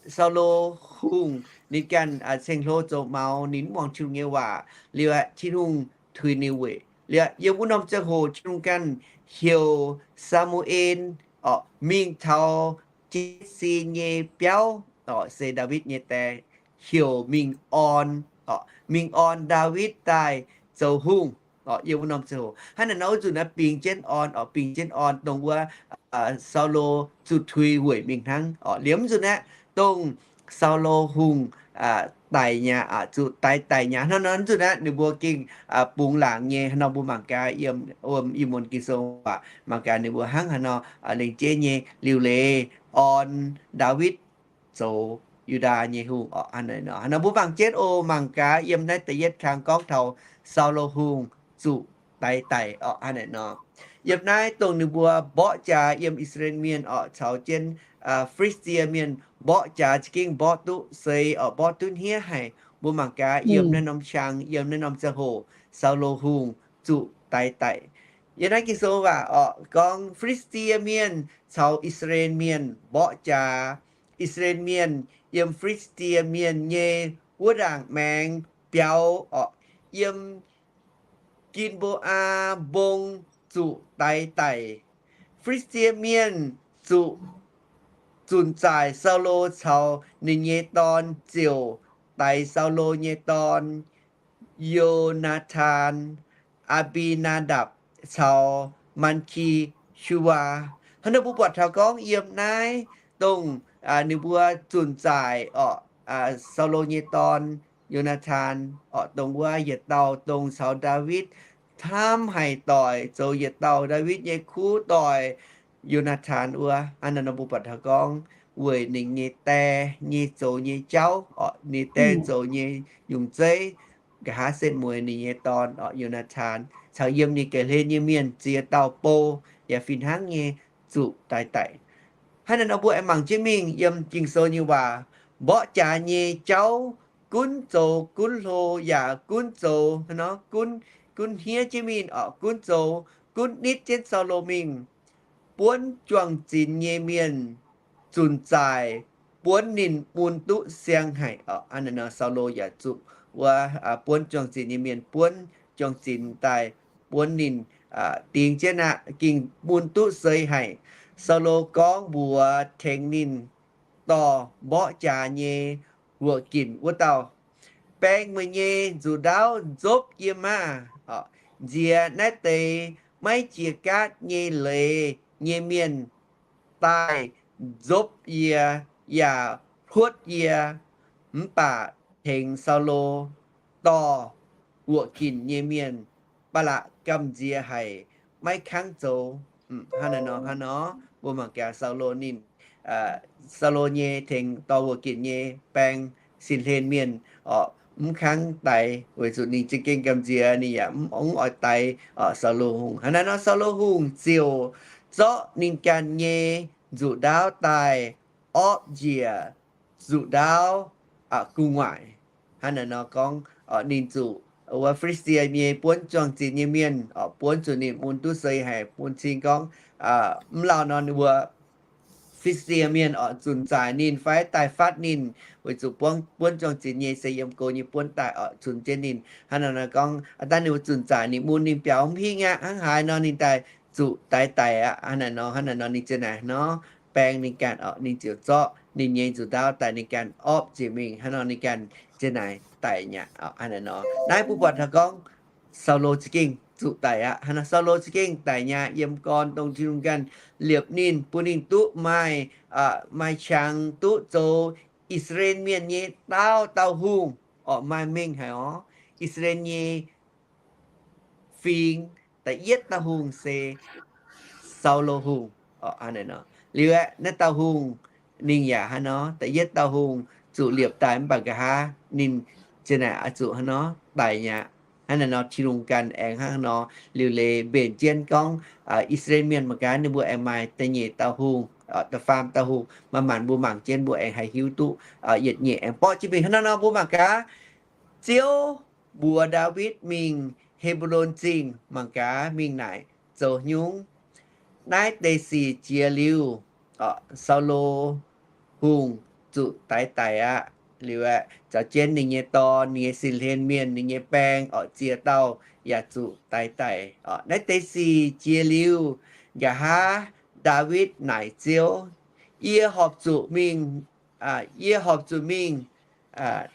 Saulo Hungh ninh ganh ceng-hlo zoux maux, ninh mv muangx Tin-Hungh nyei waac liuz, Tin-Hungh tuix ninh weic liuz, yiem wuov norm ziangh hoc Tin-Hungh ganh heuc Saa^mu^en orqc mingh taux Jetc^si nyei biauv orqc, se Ndaawitv nyei die, heuc mingh orn orqc, mingh orn Ndaawitv daaih zoux hungh orqc. Yiem wuov norm ziangh hoc hnangv naaic nor wuov nzunc naaiv bingx jienv orn orqc, bingx jienv orn dongh wuov Saulo zuqc tuix weic mingh hnangv orqc. Liemh nzunc aeqv, dongh Saulo Hungh daic nyei aqv, zuqc daix daic nyei aqv. Hnangv nor nzunc aeqv, ninh mbuo gengh bungx laangc nyei. Hnangv nor mbuo mangc gaax yiem, yiem ih muonz Ging-Sou waac mangc gaax ninh mbuo hnangv haaix nor lengc jeiv nyei liuc leiz orn Ndaawitv zoux Yu^ndaa nyei hungh orqc. Hnangv nor mbuo mangc jienv oc. Mangc gaax yiem naaiv da'yietv kang gorngv taux Saulo Hungh zuqc daix daic orqc. Hnangv naaic nor, yiem naaiv dongh ninh mbuo mborqv jaax yiem I^saa^laa^en Mienh orqc caux jienv Fi^li^saa^die Mienh mborqv jaax za'gengh mborqv duqv seix orqc, mborqv duqv hniev haic. Mbuo mangc gaax yiem naaiv norm qang, yiem naaiv norm ziangh hoc Saulo Hungh zuqc daix daic. Yiem naaiv Ging-Sou waac orqc gorngv Fi^li^saa^die Mienh caux I^saa^laa^en Mienh mborqv jaax. I^saa^laa^en Mienh yiem Fi^li^saa^die Mienh nyei wuov ndaangc maengx biaux orqc, yiem Gin^mbo^aa Mbong zuqc daix daic. Fi^li^saa^die Mienh zuqc zunc zaaic Saulo caux ninh nyei dorn ziouc daix Saulo nyei dorn, Yo^naa^tan, Aa^mbi^naa^ndapc caux Maa^ki^shu^waa. Hnangv naaiv mbuo buatc taux gorngv yiem naaiv dongh ninh mbuo zunc zaaic orqc, Saulo nyei dorn, Yo^naa^tan orqc, dongh wuov yietc dauh dongh caux Ndaawitv hnamv haic doic, zoux yietc dauh Ndaawitv nyei kuv doic, Yo^naa^tan wuov. Hnangv naaiv nor mbuo buatc taux gorngv weic ninh nyei die nyei zoux nyei jauv orqc, ninh die zoux nyei nyungc zeiv, nqa'haav setv mueiz ninh nyei dorn orqc, Yo^naa^tan caux yiem ninh ga'hlen nyei mienh ziex dauh bou yaac fih hnangv nyei zuqc daix daic. Hnangv naaiv nor mbuo aengx mangc jienv mingh yiem Ging-Sou nyei waac, mborqv jaax nyei jauv gunv zoux gunv hlo yaac gunv zoux hnangv nor gunv, gunv hniev jienv mingh orqc, gunv zoux, gunv nitv jienv Saulo mingh, buonv juang-zinx nyei mienh zunc zaaic buonv ninh mun duqv siang haic. Hnangv naaic nor Saulo yaac zuqc wuov buonv juang-zinx nyei mienh buonv juang-zinx daaih buonv ninh ding jienv aqv, ging mun duqv seix haic. Saulo gorngv mbuox tengx ninh dorh mborqv jaax nyei wuoqc ginc wuov dauh, Baeng meih nyei nzuqc ndaauv nzopv yie maah! Nziex naaiv deix maiv jiex gaatv nyei leiz nyei mienh daaih nzopv yie yaac hluotv yie. Mv baac tengx Saulo dorh wuoqc ginc nyei mienh ba'laqc gamh nziex haic, maiv kangv zoux. Hnangv naaic nor, hnangv nor, mbuo mangc gaax Saulo ninh, Saulo nyei tengx dorh wuoqc ginc nyei baeng sin-hlen mienh orqc, mv kangv daix weic zuqc ninh za'gengh gamh nziex, ninh yaac mv ongv oix daix orqc Saulo Hungh. Hnangv naaic nor Saulo Hungh ziouc zorqv ninh ganh nyei nzuqc ndaauv daaih orpv njiec nzuqc ndaauv gu'nguaaic. Hnangv naaic nor gorngv ninh zuqc wuov Fi^li^saa^die nyei buonv juang-zinx nyei mienh orqc buonv zuqc ninh mun duqv seix haic, bun cing gorngv mv lauh nor ninh mbuo Fi^li^saa^die mienh orqc zunc zaaic ninh fai daaih fatv ninh, weic zuqc buonv juang-zinx nyei se yiem go nyei buonv daaih orqc cunx jienv ninh. Hnangv naaic nor gorngv aa dangh ninh mbuo zunc zaaic ninh mun ninh biaux mv hingh aqv, hnangv haaix nor ninh daaih zuqc daix daic aqv. Hnangv naaic nor, hnangv naaic nor ninh ziouc naaic nor baeng ninh ganh orqc, ninh ziouc zorqv ninh nyei nzuqc ndaauv daaih ninh ganh orpv njiec mingh. Hnangv nor ninh ganh ziouc naaic daic nyaqc. Hnangv naaic nor naaiv mbuo buatc taux gorngv Saulo za'gengh zuqc daic aqv. Hnangv nor Saulo za'gengh daic nyaqc yiem gorn dongh Tin-Hungh ganh liepc ninh, bun ninh duqv maaih, maaih qangx duqv zoux I^saa^laa^en Mienh nyei daauh dauh hungh orqc, maaih mengh haic orqc. I^saa^laa^en nyei fingx da'yietv dauh hungh se Saulo Hungh. Liuz aeqv, naaiv dauh hungh ninh yaac hnangv nor, da'yietv dauh hungh zuqc liepc daaih mv baac nqa'haav ninh ziouc naaic oix zuqc hnangv nor daic nyaqc. Hnangv naaic nor Tin-Hungh ganh aengx hnangv nor liuc leiz mbenc jienv gorngv I^saa^laa^en Mienh mangc gaax ninh mbuo aengx maaih da'nyeic dauh hungh, da'faam dauh hungh. Manc-manc mbuo mangc jienv mbuo aengx haih hiuv duqv yietc nyeic aengx borqv jienv mingh. Hnangv naaiv nor mbuo mangc gaax, Ziouv mbuox Ndaawitv mingh He^mbo^lon Zingh mangc gaax mingh naaic zoux nyungc. Naaiv deix sic jiex liuz, Saulo Hungh zuqc daix daic aqv. Liuz aeqv, caux jienv ninh nyei dorn, ninh nyei sin-hlen mienh, ninh nyei baeng orqc, ziex dauh yaac zuqc daix daic. Naaiv deix sic jiex liuz, nqa'haav Ndaawitv naaic Ziouv, Yie horpc zuqc mingh, yie horpc zuqc mingh.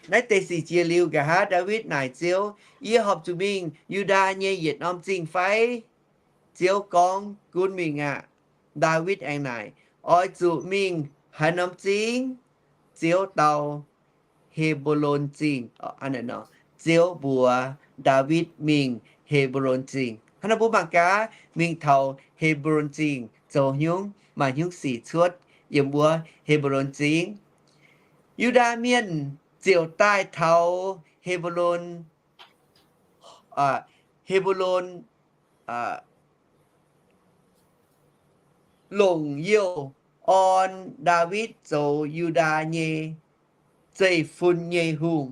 Naaiv deix sic jiex liuz, nqa'haav Ndaawitv naaic Ziouv, Yie horpc zuqc mingh Yu^ndaa nyei yietc norm zingh fai? Ziouv gorngv, Gunv mingh aqv. Ndaawitv aengx naaic, Oix zuqc mingh haaix norm zingh? Ziouv dau, He^mbo^lon Zingh. Ziouv mbuox Ndaawitv mingh He^mbo^lon Zingh. Hnangv naaiv mbuo mangc gaax, mingh taux He^mbo^lon Zingh zoux nyungc, maaih nyungc sic cuotv yiem wuov He^mbo^lon Zingh. Yu^ndaa Mienh ziouc daaih taux He^mbo^lon, He^mbo^lon longc youh orn Ndaawitv zoux Yu^ndaa nyei zeiv-fun nyei hungh.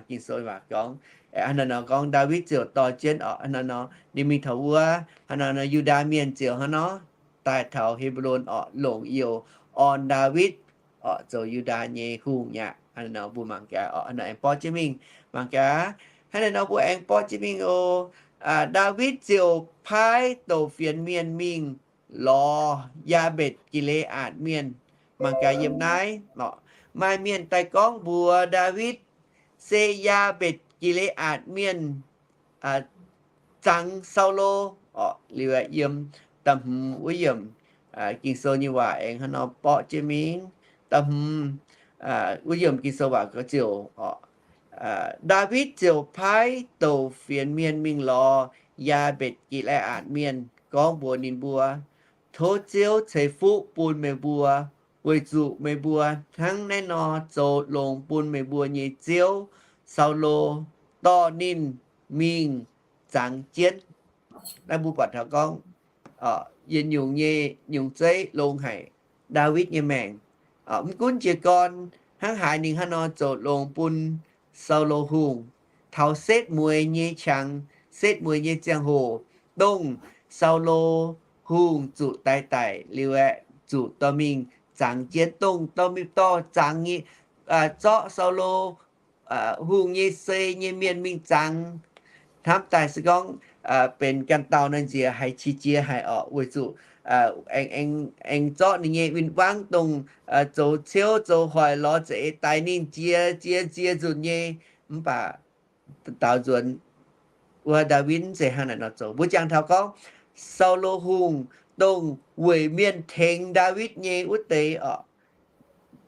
Ging-Sou waac gorngv, hnangv naaiv nor gorngv Ndaawitv ziouc dorh jienv orqc, hnangv naaiv nor ninh mingh taux wuov, hnangv naaiv nor Yu^ndaa Mienh ziouc hnangv nor daaih taux He^mbo^lon orqc, longc youh orn Ndaawitv orqc zoux Yu^ndaa nyei hungh aqv. Hnangv naaiv nor mbuo mangc gaax orqc, hnangv naaiv nor aengx borqv jienv mingh. Mangc gaax, hnangv naaiv nor mbuo aengx borqv jienv mingh oc. Ndaawitv ziouc paaiv douc fienx mienh mingh lorz Yaa^mbetc Gi^le^aatc Mienh. Mangc gaax yiem naaiv orqc, maaih mienh daaih gorngv mbuox Ndaawitv, Se Yaa^mbetc Gi^le^aatc Mienh zangx Saulo orqc. Liuz yiem da'hmz wuov yiemc Ging-Sou nyei waac aengx hnangv nor borqv jienv mingh. Da'hmz wuov yiemc Ging-Sou waac gorngv ziouc orqc, Ndaawitv ziouc paaiv douc fienx mienh mingh lorz Yaa^mbetc Gi^le^aatc Mienh, gorngv mbuox ninh mbuo, Tov Ziouv ceix fuqv bun meih mbuo, weic zuqc meih mbuo hnangv naaiv nor zoux longx bun meih mbuo nyei ziouv, Saulo, dorh ninh mingh zangx jienv. Naaiv mbuo buatc taux gorngv yietc nyungc nyei nyungc zeiv longx haic Ndaawitv nyei maengc. Mv gunv jiez gorn hnangv haaix, ninh hnangv nor zoux longx bun Saulo Hungh. Taux setv mueiz nyei qangx, setv mueiz nyei ziangh hoc, dongh Saulo Hungh zuqc daix daic liuz aeqv, zuqc dorh mingh zangx jienv, dongh dorh mingh dorh zangx nyei, zorqv Saulo hungh nyei sei nyei mienh mingh zangx. Hnamv daaih se gorngv benx ganh dauh naaiv nziex haiz qiex jiez haic orqc, weic zuqc aengx zorqv ninh nyei win-wangv dongh zoux ciouv zoux hoic lorz za'eix daix ninh jiex jiex jiex nzunc nyei. Mv baac daaux nzuonx wuov Ndaawitv mv zeiz hnangv naaic nor zoux. Mbuo jangx taux gorngv Saulo Hungh dongh weic mienh tengx Ndaawitv nyei wuov deix orqc,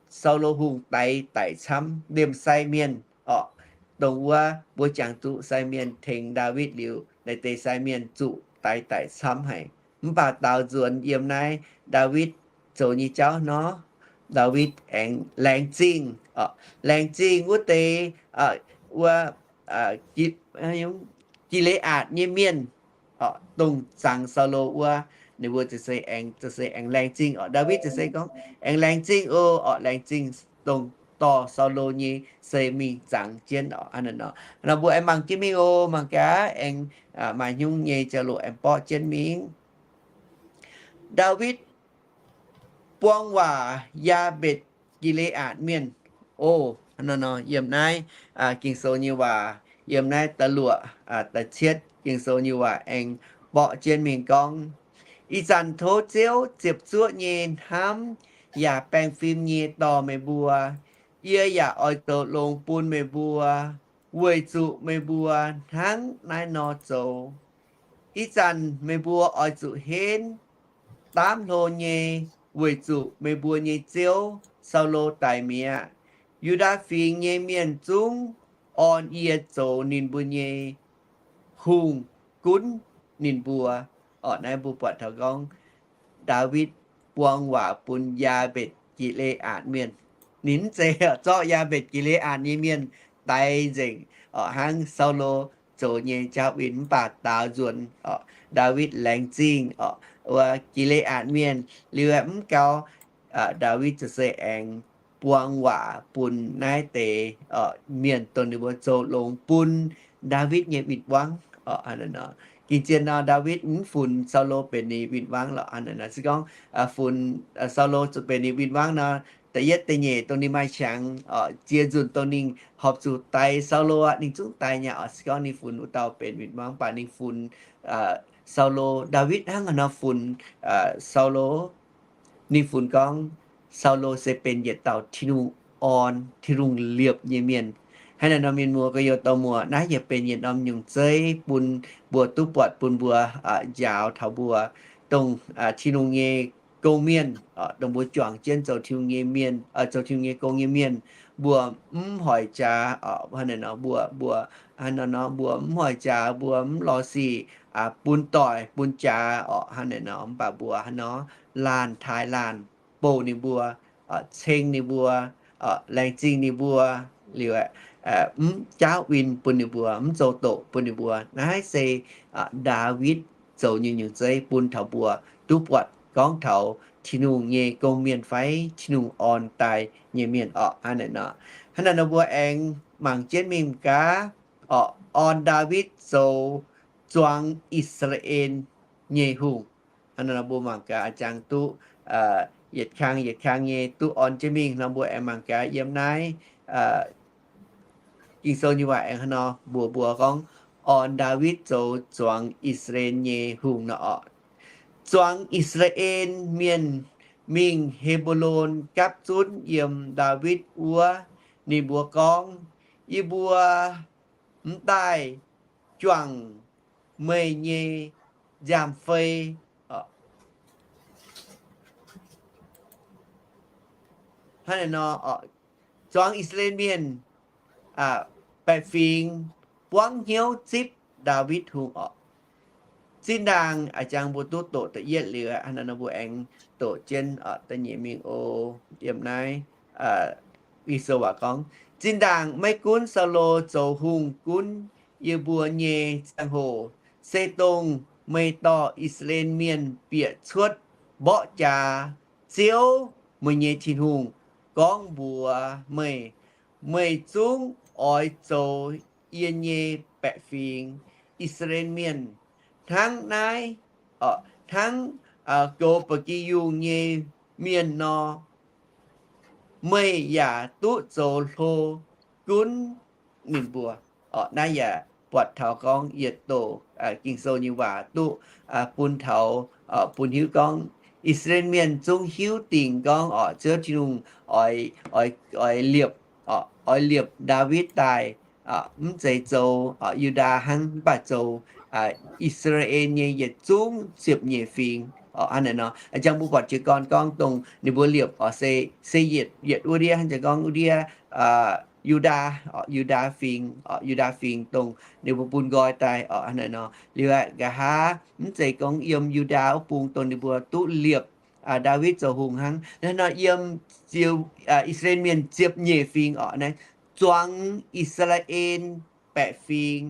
Saulo Hungh daix daic camv liemh sai mienh orqc. Dongh wuov mbuo jangx zuqc sai mienh tengx Ndaawitv liuz, naaiv deix sai mienh zuqc daix daic camv haic. Mv baac daaux nzuonx yiem naaiv Ndaawitv zoux nyei jauv nor, Ndaawitv aengx laengz zingh, laengz zingh wuov deix wuov Gi^le^aatc nyei mienh, dongh zangx Saulo wuov, ninh mbuo ziouc se aengx, ziouc se aengx laengz zingh orqc. Ndaawitv ziouc se gorngv, aengx laengz zingh oc, orqc, laengz zingh dongh dorh Saulo nyei sei mingh zangx jienv orqc. Hnangv naaiv nor, nor mbuo aengx mangc jienv mingh oc. Mangc gaax aengx maaih hnyungv nyei jauv-louc aengx borqv jienv mingh. Ndaawitv buang waac Yaabetc Gi^le^aatc Mienh. O, hnangv naaiv nor, yiem naaiv Ging-Sou nyei waac, yiem naaiv da'luoqc, da'cietv Ging-Sou nyei waac aengx borqv jienv mingh gorngv, Ih zanc tov Ziouv ziepc zuoqv nyei hnamv yaac baengh fim nyei dorh meih mbuo. Yie yaac oix zoux longx bun meih mbuo, weic zuqc meih mbuo hnangv naaiv nor zoux. Ih zanc meih mbuo oix zuqc henv daamv hlo nyei, weic zuqc meih mbuo nyei ziouv, Saulo, daic mi'aqv. Yu^ndaa Fingx nyei mienh zungv orn yie zoux ninh mbuo nyei hungh gunv ninh mbuo. Orqc, naaiv mbuo buatc taux gorngv Ndaawitv buang waac bun Yaabetc Gi^le^aatc Mienh. Ninh mv zeiz zorqv Yaabetc Gi^le^aatc nyei mienh daix nzengc, orqc, hnangv Saulo zoux nyei jauv win, mv baac daaux nzuonx orqc, Ndaawitv laengz zingh orqc, wuov Gi^le^aatc Mienh liuz mv gau, Ndaawitv ziouc se aengx buang waac bun naaiv deix mienh dongh ninh mbuo zoux longx bun Ndaawitv nyei win-wangv. Ging-zien nor, Ndaawitv mv funx Saulo benx ninh win-wangv lorqc. Se gorngv funx Saulo zuqc benx ninh win-wangv nor, da'yietv da'nyeic dongh ninh maaih qangx, ziex nzunc dongh ninh horpc zuqc daix Saulo aqv, ninh zungv daix nyei orqc. Se gorngv ninh funx wuov dauh benx win-wangv, mv baac ninh funx Saulo, Ndaawitv hnangv haaix nor funx Saulo? Ninh funx gorngv Saulo se benx yietc dauh Tin-Hungh orn, Tin-Hungh liepc nyei mienh. Hnangv naaic nor, mienh muoz gorx-youz dorh muoc, naaiv yaac benx yietc norm nyungc zeiv bun mbuo duqv buatc, bun mbuo njaaux taux mbuo dongh Tin-Hungh nyei gong-mienh, dongh mbuo juangc jienv zoux Tin-Hungh nyei mienh, zoux Tin-Hungh nyei gong nyei mienh, mbuo mv hoic jaax, hnangv naaic nor mbuo, mbuo, hnangv naaic nor mbuo mv hoic jaax, mbuo mv lorz sic bun doic bun jaax orqc. Hnangv naaic nor mv baac mbuo hnangv nor laanh taaih laanh bouh ninh mbuo, ceng ninh mbuo, laengz zingh ninh mbuo, liuz mv jaauv win bun ninh mbuo, mv zoux doqc bun ninh mbuo. Naaiv se Ndaawitv zoux nyei nyungc zeiv bun taux mbuo duqv buatc gorngv taux Tin-Hungh nyei gong-mienh fai Tin-Hungh orn daaih nyei mienh orqc. Hnangv naaic nor, hnangv naaic nor mbuo aengx mangc jienv mingh gaax orqc, orn Ndaawitv zoux zuangx I^saa^laa^en nyei hungh. Hnangv naaic nor mbuo mangc gaax, jangx duqv yietc kang yietc kang nyei duqv orn jienv mingh nor, mbuo aengx mangc gaax yiem naaiv Ging-Sou nyei waac aengx hnangv nor mbuox mbuo gorngv, orn Ndaawitv zoux zuangx I^saa^laa^en nyei hungh nor orqc. Zuangx I^saa^laa^en Mienh mingh He^mbo^lon gapv zunv yiem Ndaawitv wuov. Ninh mbuo gorngv, Yie mbuo mv daaih juangc meih nyei nziaamv-fei. Hnangv naaic nor, zuangx I^saa^laa^en Mienh baeqc fingx buangv hnyouv zipv Ndaawitv Hungh orqc. Zinh ndaangc a'jangx mbuo duqv doqc da'yietv liuz, hnangv naaic nor mbuo aengx doqc jienv da'nyeic mingh oc. Yiem naaiv Ging-Sou waac gorngv, Zinh ndaangc maiv gunv Saulo zoux hungh gunv yie mbuo nyei ziangh hoc, se dongh meih dorh I^saa^laa^en Mienh bieqc cuotv mborqv jaax, Ziouv, meih nyei Tin-Hungh, gorngv mbuox meih, Meih zungv oix zoux yie nyei baeqc fingx, I^saa^laa^en Mienh, hnangv naaiv, hnangv goux ba'gi yungh nyei mienh nor. meih yaac duqv zoux hlo gunv ninh mbuo. Orqc, naaiv yaac buatc taux gorngv yietc doqc Ging-Sou nyei waac duqv bun taux, bun hiuv gorngv I^saa^laa^en Mienh zungv hiuv dingc gorngv orqc, Ziouv Tin-Hungh oix, oix liepc, oix liepc Ndaawitv daaih, mv zeiz zoux Yu^ndaa hnangv, mv baac zoux I^saa^laa^en nyei yietc zungv ziepc nyeic fingx. Hnangv naaiv nor, jangx mbuo buatc jiez gorn gorngv dongh ninh mbuo liepc orqc, se, se yietc, yietc wuov ndiev, hnangv jangx gorngv wuov ndiev Yu^ndaa, Yu^ndaa fingx, Yu^ndaa fingx dongh ninh mbuo bun nqoi daaih. Hnangv naaiv nor, liuz aqv, nqa'haav mv zeiz gorngv yiem Yu^ndaa wuov bung dongh ninh mbuo duqv liepc Ndaawitv zoux hungh hnangv. Hnangv nor yiem I^saa^laa^en Mienh ziepc nyeic fingx orqc, naaiv zuangx I^saa^laa^en baeqc fingx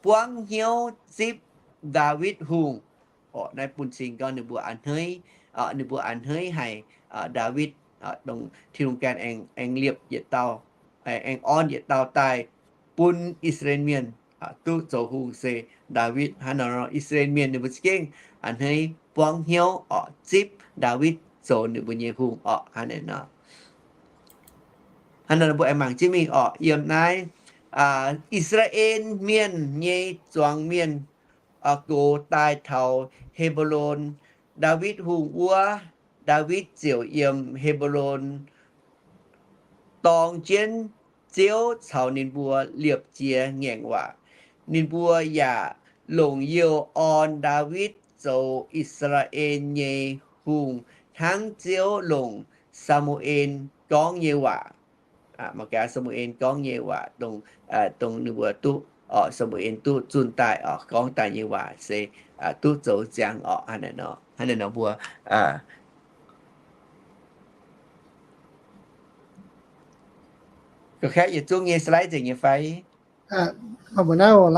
buangv hnyouv zipv Ndaawitv Hungh. Orqc, naaiv bun cing gorngv ninh mbuo a'hneiv, ninh mbuo a'hneiv haic Ndaawitv, dongh Tin-Hungh ganh aengx, aengx liepc yietc dauh, aengx orn yietc dauh daaih bun I^saa^laa^en Mienh duqv zoux hungh se Ndaawitv. Hnangv nor I^saa^laa^en Mienh ninh mbuo za'gengh a'hneiv buangv hnyouv orqc, zipv Ndaawitv zoux ninh mbuo nyei hungh orqc. Hnangv naaiv nor, hnangv nor mbuo aengx mangc jienv mingh orqc, yiem naaiv I^saa^laa^en Mienh nyei zuangx mienh gox daaih taux He^mbo^lon, Ndaawitv Hungh wuov, Ndaawitv ziouc yiem He^mbo^lon dorng jienv Ziouv caux ninh mbuo liepc jiez ngaengc waac. Ninh mbuo yaac longc youh orn Ndaawitv zoux I^saa^laa^en nyei hungh hnangv Ziouv longc Saa^mu^en gorngv nyei waac. Mangc gaax Saa^mu^en gorngv nyei waac dongh, dongh ninh mbuo duqv, Saa^mu^en duqv zunh daaih orqc, gorngv daaih nyei waac se duqv zoux ziangx orqc. Hnangv naaiv nor, hnangv naaiv nor mbuo ga'kaeqv yietc zungv nyei slide nzengc nyei fai? Hnangv nor,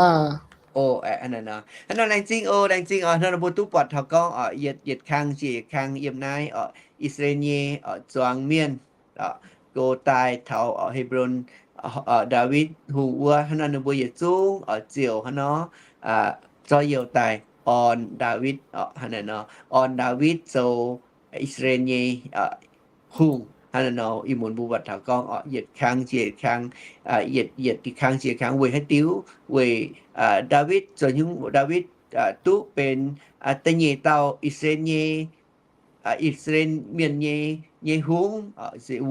laengz zingh oc, laengz zingh oc. Hnangv nor mbuo duqv buatc taux gorngv orqc, yietc, yietc kang jiex yietc kang yiem naaiv orqc, I^saa^laa^en nyei orqc, zuangx mienh orqc, go daaih taux orqc, He^mbo^lon, Ndaawitv Hungh wuov. Hnangv nor ninh mbuo yietc zungv orqc ziouc hnangv nor zorqv youh daaih orn Ndaawitv orqc. Hnangv naaiv nor orn Ndaawitv zoux I^saa^laa^en nyei hungh. Hnangv naaiv nor ih muonz mbuo buatc taux gorngv orqc, yietc kang jiex yietc kang, yietc, yietc kang jiex kang weic haaix diuc? Weic Ndaawitv zoux hungh, Ndaawitv duqv benx da'nyeic dauh I^saa^laa^en nyei, I^saa^laa^en Mienh nyei, nyei hungh,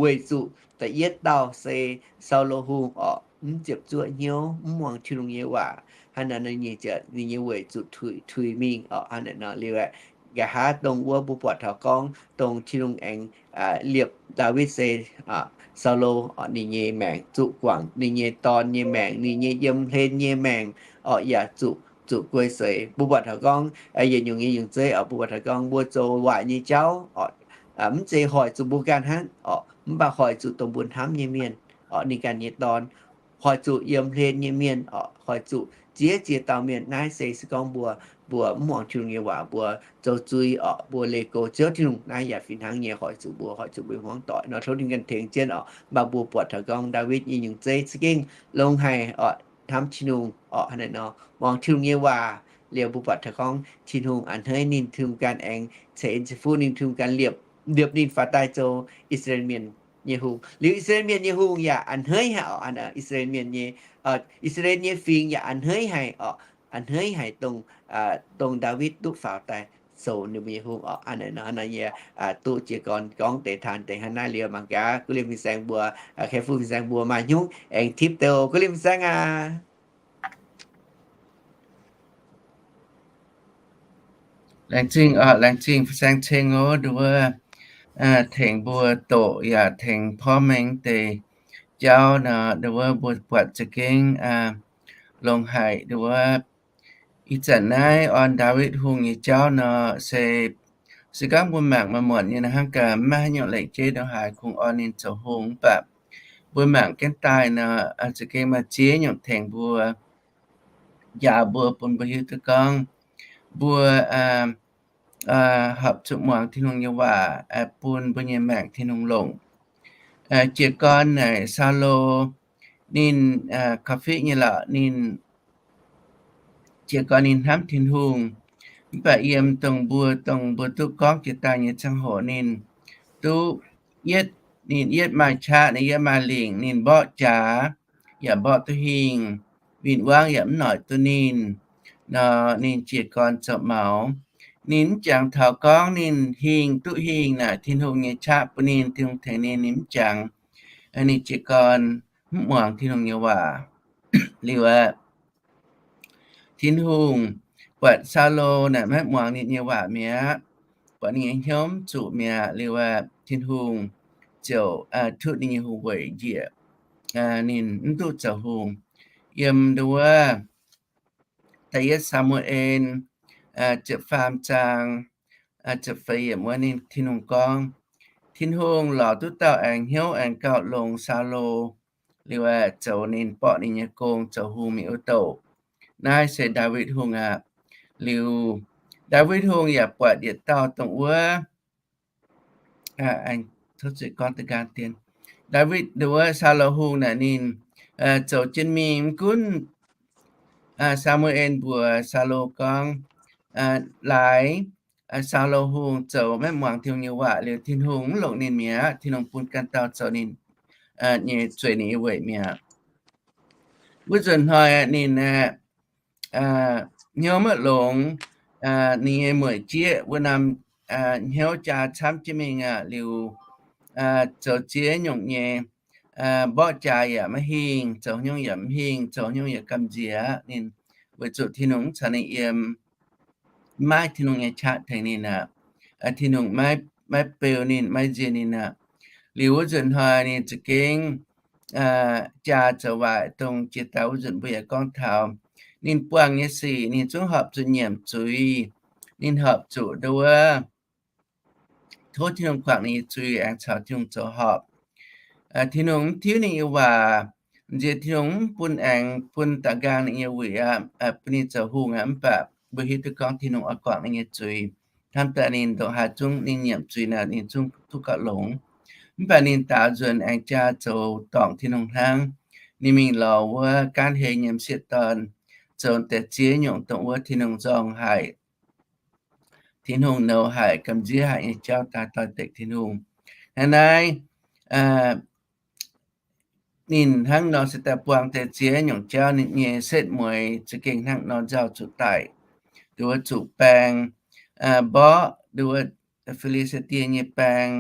weic zuqc da'yietv dauh se Saulo Hungh orqc, mv ziepc zuoqv hnyouv, mv muangx Tin-Hungh nyei waac. Hnangv naaiv nor ninh nyei weic zuqc tuix, tuix mingh orqc. Hnangv naaiv nor liuz aeqv, nqa'haav dongh wuov mbuo buatc taux gorngv dongh Tin-Hungh aengx liepc Ndaawitv se Saulo orqc, ninh nyei maengc zuqc guangc, ninh nyei dorn nyei maengc, ninh nyei yiem hlen nyei maengc orqc, yaac zuqc, zuqc guei seix. Mbuo buatc taux gorngv yietc nyungc nyei nyungc zeiv orqc, mbuo buatc taux gorngv mbuo zoux waaic nyei jauv orqc, mv zeiz hoic zuqc mbuo ganh hnangv orqc, mv baac hoic zuqc dongh mbuo hnamv nyei mienh orqc, ninh ganh nyei dorn, hoic zuqc yiem hlen nyei mienh orqc, hoic zuqc ziex ziex dauh mienh. Naaiv se se gorngv mbuo, mbuo mv muangx Tin-Hungh nyei waac, mbuo zoux zui orqc, mbuo leih goux Ziouv Tin-Hungh, naaiv yaac fih hnangv nyei hoic zuqc mbuo, hoic zuqc mbuo hmuangv doic nor. Tov ninh ganh tengx jienv orqc. Mv baac mbuo buatc taux gorngv Ndaawitv nyei nyungc zeiv za'gengh longx haic orqc, hnamv Tin-Hungh orqc. Hnangv naaiv nor muangx Tin-Hungh nyei waac liuz, mbuo buatc taux gorngv Tin-Hungh a'hneiv ninh, Tin-Hungh ganh aengx ceix en ceix fuqv ninh, Tin-Hungh ganh liepc, liepc ninh faaux daaih zoux I^saa^laa^en Mienh nyei hungh. Liuz I^saa^laa^en Mienh nyei hungh yaac a'hneiv haic orqc. Hnangv naaiv nor I^saa^laa^en Mienh nyei, I^saa^laa^en nyei fingx yaac a'hneiv haic orqc, a'hneiv haic dongh, dongh Ndaawitv duqv faaux daaih zoux ninh mbuo nyei hungh orqc. Hnangv naaiv nor, hnangv naaiv yie duqv jiez gorn gorngv deix taan deix hnangv naaiv liuz, mangc gaax kuv liemh fin-saeng mbuo, kei fuqv fin-saeng mbuo maaih hnyouv aengx tipv deix oc. Kuv liemh fin-saeng aac. Laengz zingh orqc, laengz zingh fin-saeng ceng oc, nduov wuov tengx mbuo doqc yaac tengx porv mengh deix jauv nor, nduov wuov mbuo buatc za'gengh longx haic. Nduov wuov ih zanc naaiv orn Ndaawitv Hungh nyei jauv nor, se, se gorngv mbuo mangc maaih muonc nyei nor, hnangv gaax maiv haaix nyungc lengc jeiv ndongc haaix kungx orn ninh zoux hungh. Mv baac mbuo mangc jienv daaih nor, za'gengh maaih ziex nyungc tengx mbuo, njaaux mbuo, bun mbuo hiuv duqv gorngv mbuo horpc zuqc muangx Tin-Hungh nyei waac bun mbuo nyei maengc Tin-Hungh longc. Jiez gorn naaic Saulo ninh korv-fiqv nyei lorqc, ninh jiez gorn ninh hnamv Tin-Hungh. Mv baac yiem dongh mbuo, dongh mbuo duqv gorngv jiex daaih nyei ziangh hoc ninh duqv yietv ninh yietv maaih qaqv, ninh yietv maaih lingc, ninh mborqv jaax yaac mborqv duqv hingh, win-wangv yaac mv noic duqv ninh nor, ninh jiez gorn zoux maux. Ninh mv jangx taux gorngv ninh hingh duqv hingh naaic Tin-Hungh nyei qaqv bun ninh, Tin-Hungh tengx ninh, ninh mv jangx. Ninh jiez gorn mv muangx Tin-Hungh nyei waac. Liuz aqv, Tin-Hungh buatc Saulo naaic maiv muangx ninh nyei waac mi'aqv, buatc ninh nyei hnyouv mv zuqc mi'aqv. Liuz aqv, Tin-Hungh ziouc tutv ninh nyei hungh weic njiec, ninh mv duqv zoux hungh. Yiem nduov Da'yietv Saa^mu^en ziepc faam zaang ziepc feix yiemc wuov, ninh, Tin-Hungh gorngv, Tin-Hungh lorz duqv dauh aengx hnyouv aengx gauh longx Saulo, liuz aeqv, zoux ninh, borqv ninh nyei gong zoux hungh mingh wuov douc. Naaiv se Ndaawitv Hungh aqv. Liuz Ndaawitv Hungh yaac buatc yietc dauh dongh wuov, Ndaawitv, wuov Saulo Hungh naaic ninh zoux jienv mingh. Mv gunv Saa^mu^en mbuox Saulo gorngv, laaix Saulo Hungh zoux maiv muangx Tin-Hungh nyei waac liuz, Tin-Hungh mv longc ninh mi'aqv. Tin-Hungh bun ganh dauh zoux ninh nyei zueiz, ninh nyei weic mi'aqv. Wuov nzunc hnoi ninh aeqv, hnyouv maiv longx, ninh nyei mueic jieqv wuov norm hnyouv jaa camv jienv mingh aqv. Liuz zoux ziex nyungc nyei, mborqv jaax yaac maiv hingh, zoux nyungc yaac mv hingh, zoux nyungc yaac gamh nziex. Ninh weic zuqc Tin-Hungh mv caux ninh yiem, maiv Tin-Hungh nyei qaqv tengx ninh aqv. Tin-Hungh maiv beu ninh, maiv nziex ninh aqv. Liuz wuov nzunc hnoi ninh za'gengh jaa zoux waaic, dongh jiex daaih wuov nzunc mbuo yaac gorngv taux ninh buangh nyei sic, ninh zungv horpc zuqc nyiemc zuiz. Ninh horpc zuqc nduov tov Tin-Hungh guangc ninh nyei zuiz aengx caux Tin-Hungh zoux horpc. Tin-Hungh mv tiuv ninh nyei waac, nziex Tin-Hungh mv bun aengx bun da'nqaang ninh nyei wuic aqv, bun ninh zoux hungh aqv. Mv baac mbuo hiuv duqv gorngv Tin-Hungh oix guangc ninh nyei zuiz. Hnamv daaih ninh ndongc haaix zungv ninh nyiemc zuiz naaic ninh zungv duqv gauh longx. Mv baac ninh daaux nzuonx aengx jaa zoux dorngc Tin-Hungh hnangv. Ninh mingh lorz wuov gaanv hei nyei m'sieqv dorn, zoux deix ziex nyungc dongh wuov Tin-Hungh nzorng haic, Tin-Hungh nouz haic, gamh nziex haic nyei jauv daaih doix-dekc Tin-Hungh. Hnangv naaiv ninh hnangv nor se daaih buangh deix ziex nyungc jauv, ninh nyei setv mueiz za'gengh hnangv nor nzauh zuqc daic, nduov zuqc baeng, mborqv nduov Fi^li^saa^die nyei baeng,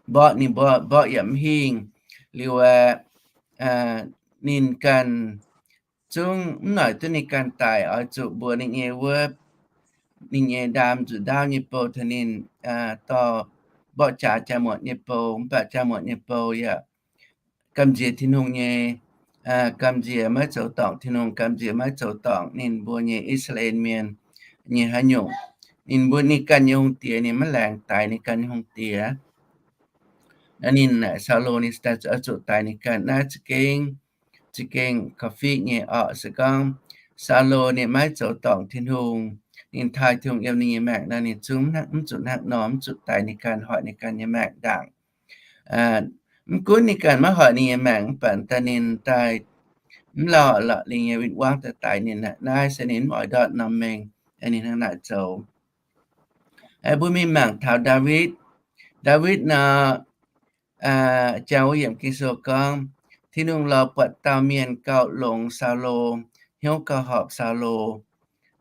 mborqv ninh mborqv, mborqv yaac mv hingh. Liuz aeqv, ninh ganh zungv mv noic duqv ninh ganh daic, oix zuqc mbuox ninh nyei wuov, ninh nyei ndaam nzuqc ndaauv nyei bou taux ninh dorh mborqv jaax jaa-muotc nyei bou. Mv baac jaa-muotc nyei bou yaac gamh nziex Tin-Hungh nyei, gamh nziex maiv zoux dorngc Tin-Hungh, gamh nziex maiv zoux dorngc ninh mbuo nyei I^saa^laa^en Mienh nyei haaix nyungc. Ninh mbuo, ninh ganh nyei hungh diex ninh maiv laengz daix ninh ganh nyei hungh diex. Naaiv ninh naaic Saulo ninh oix zuqc daix ninh ganh. Naaiv za'gengh, za'gengh korv-fiqv nyei orqc. Se gorngv Saulo ninh maiv zoux dorngc Tin-Hungh, ninh taaih Tin-Hungh yiem ninh nyei maengc nor, ninh zungv mv zuqc hnangv nor, mv zuqc daix ninh ganh, hoic ninh ganh nyei maengc ndaangc. Mv gunv ninh ganh maiv hoic ninh nyei maengc, mv baac daaih ninh daaih mv lauh lorqc, ninh nyei win-wangv daaih daix ninh. Naaiv se ninh mv oix ndortv norm mengh, ninh hnangv naaic zoux. Mbuo mingh mangc taux Ndaawitv. Ndaawitv nor, jangx wuov yiemc Ging-Sou gorngv, Tin-Hungh lorz buatc dauh mienh gauh longx Saulo, hnyouv gauh horpc Saulo.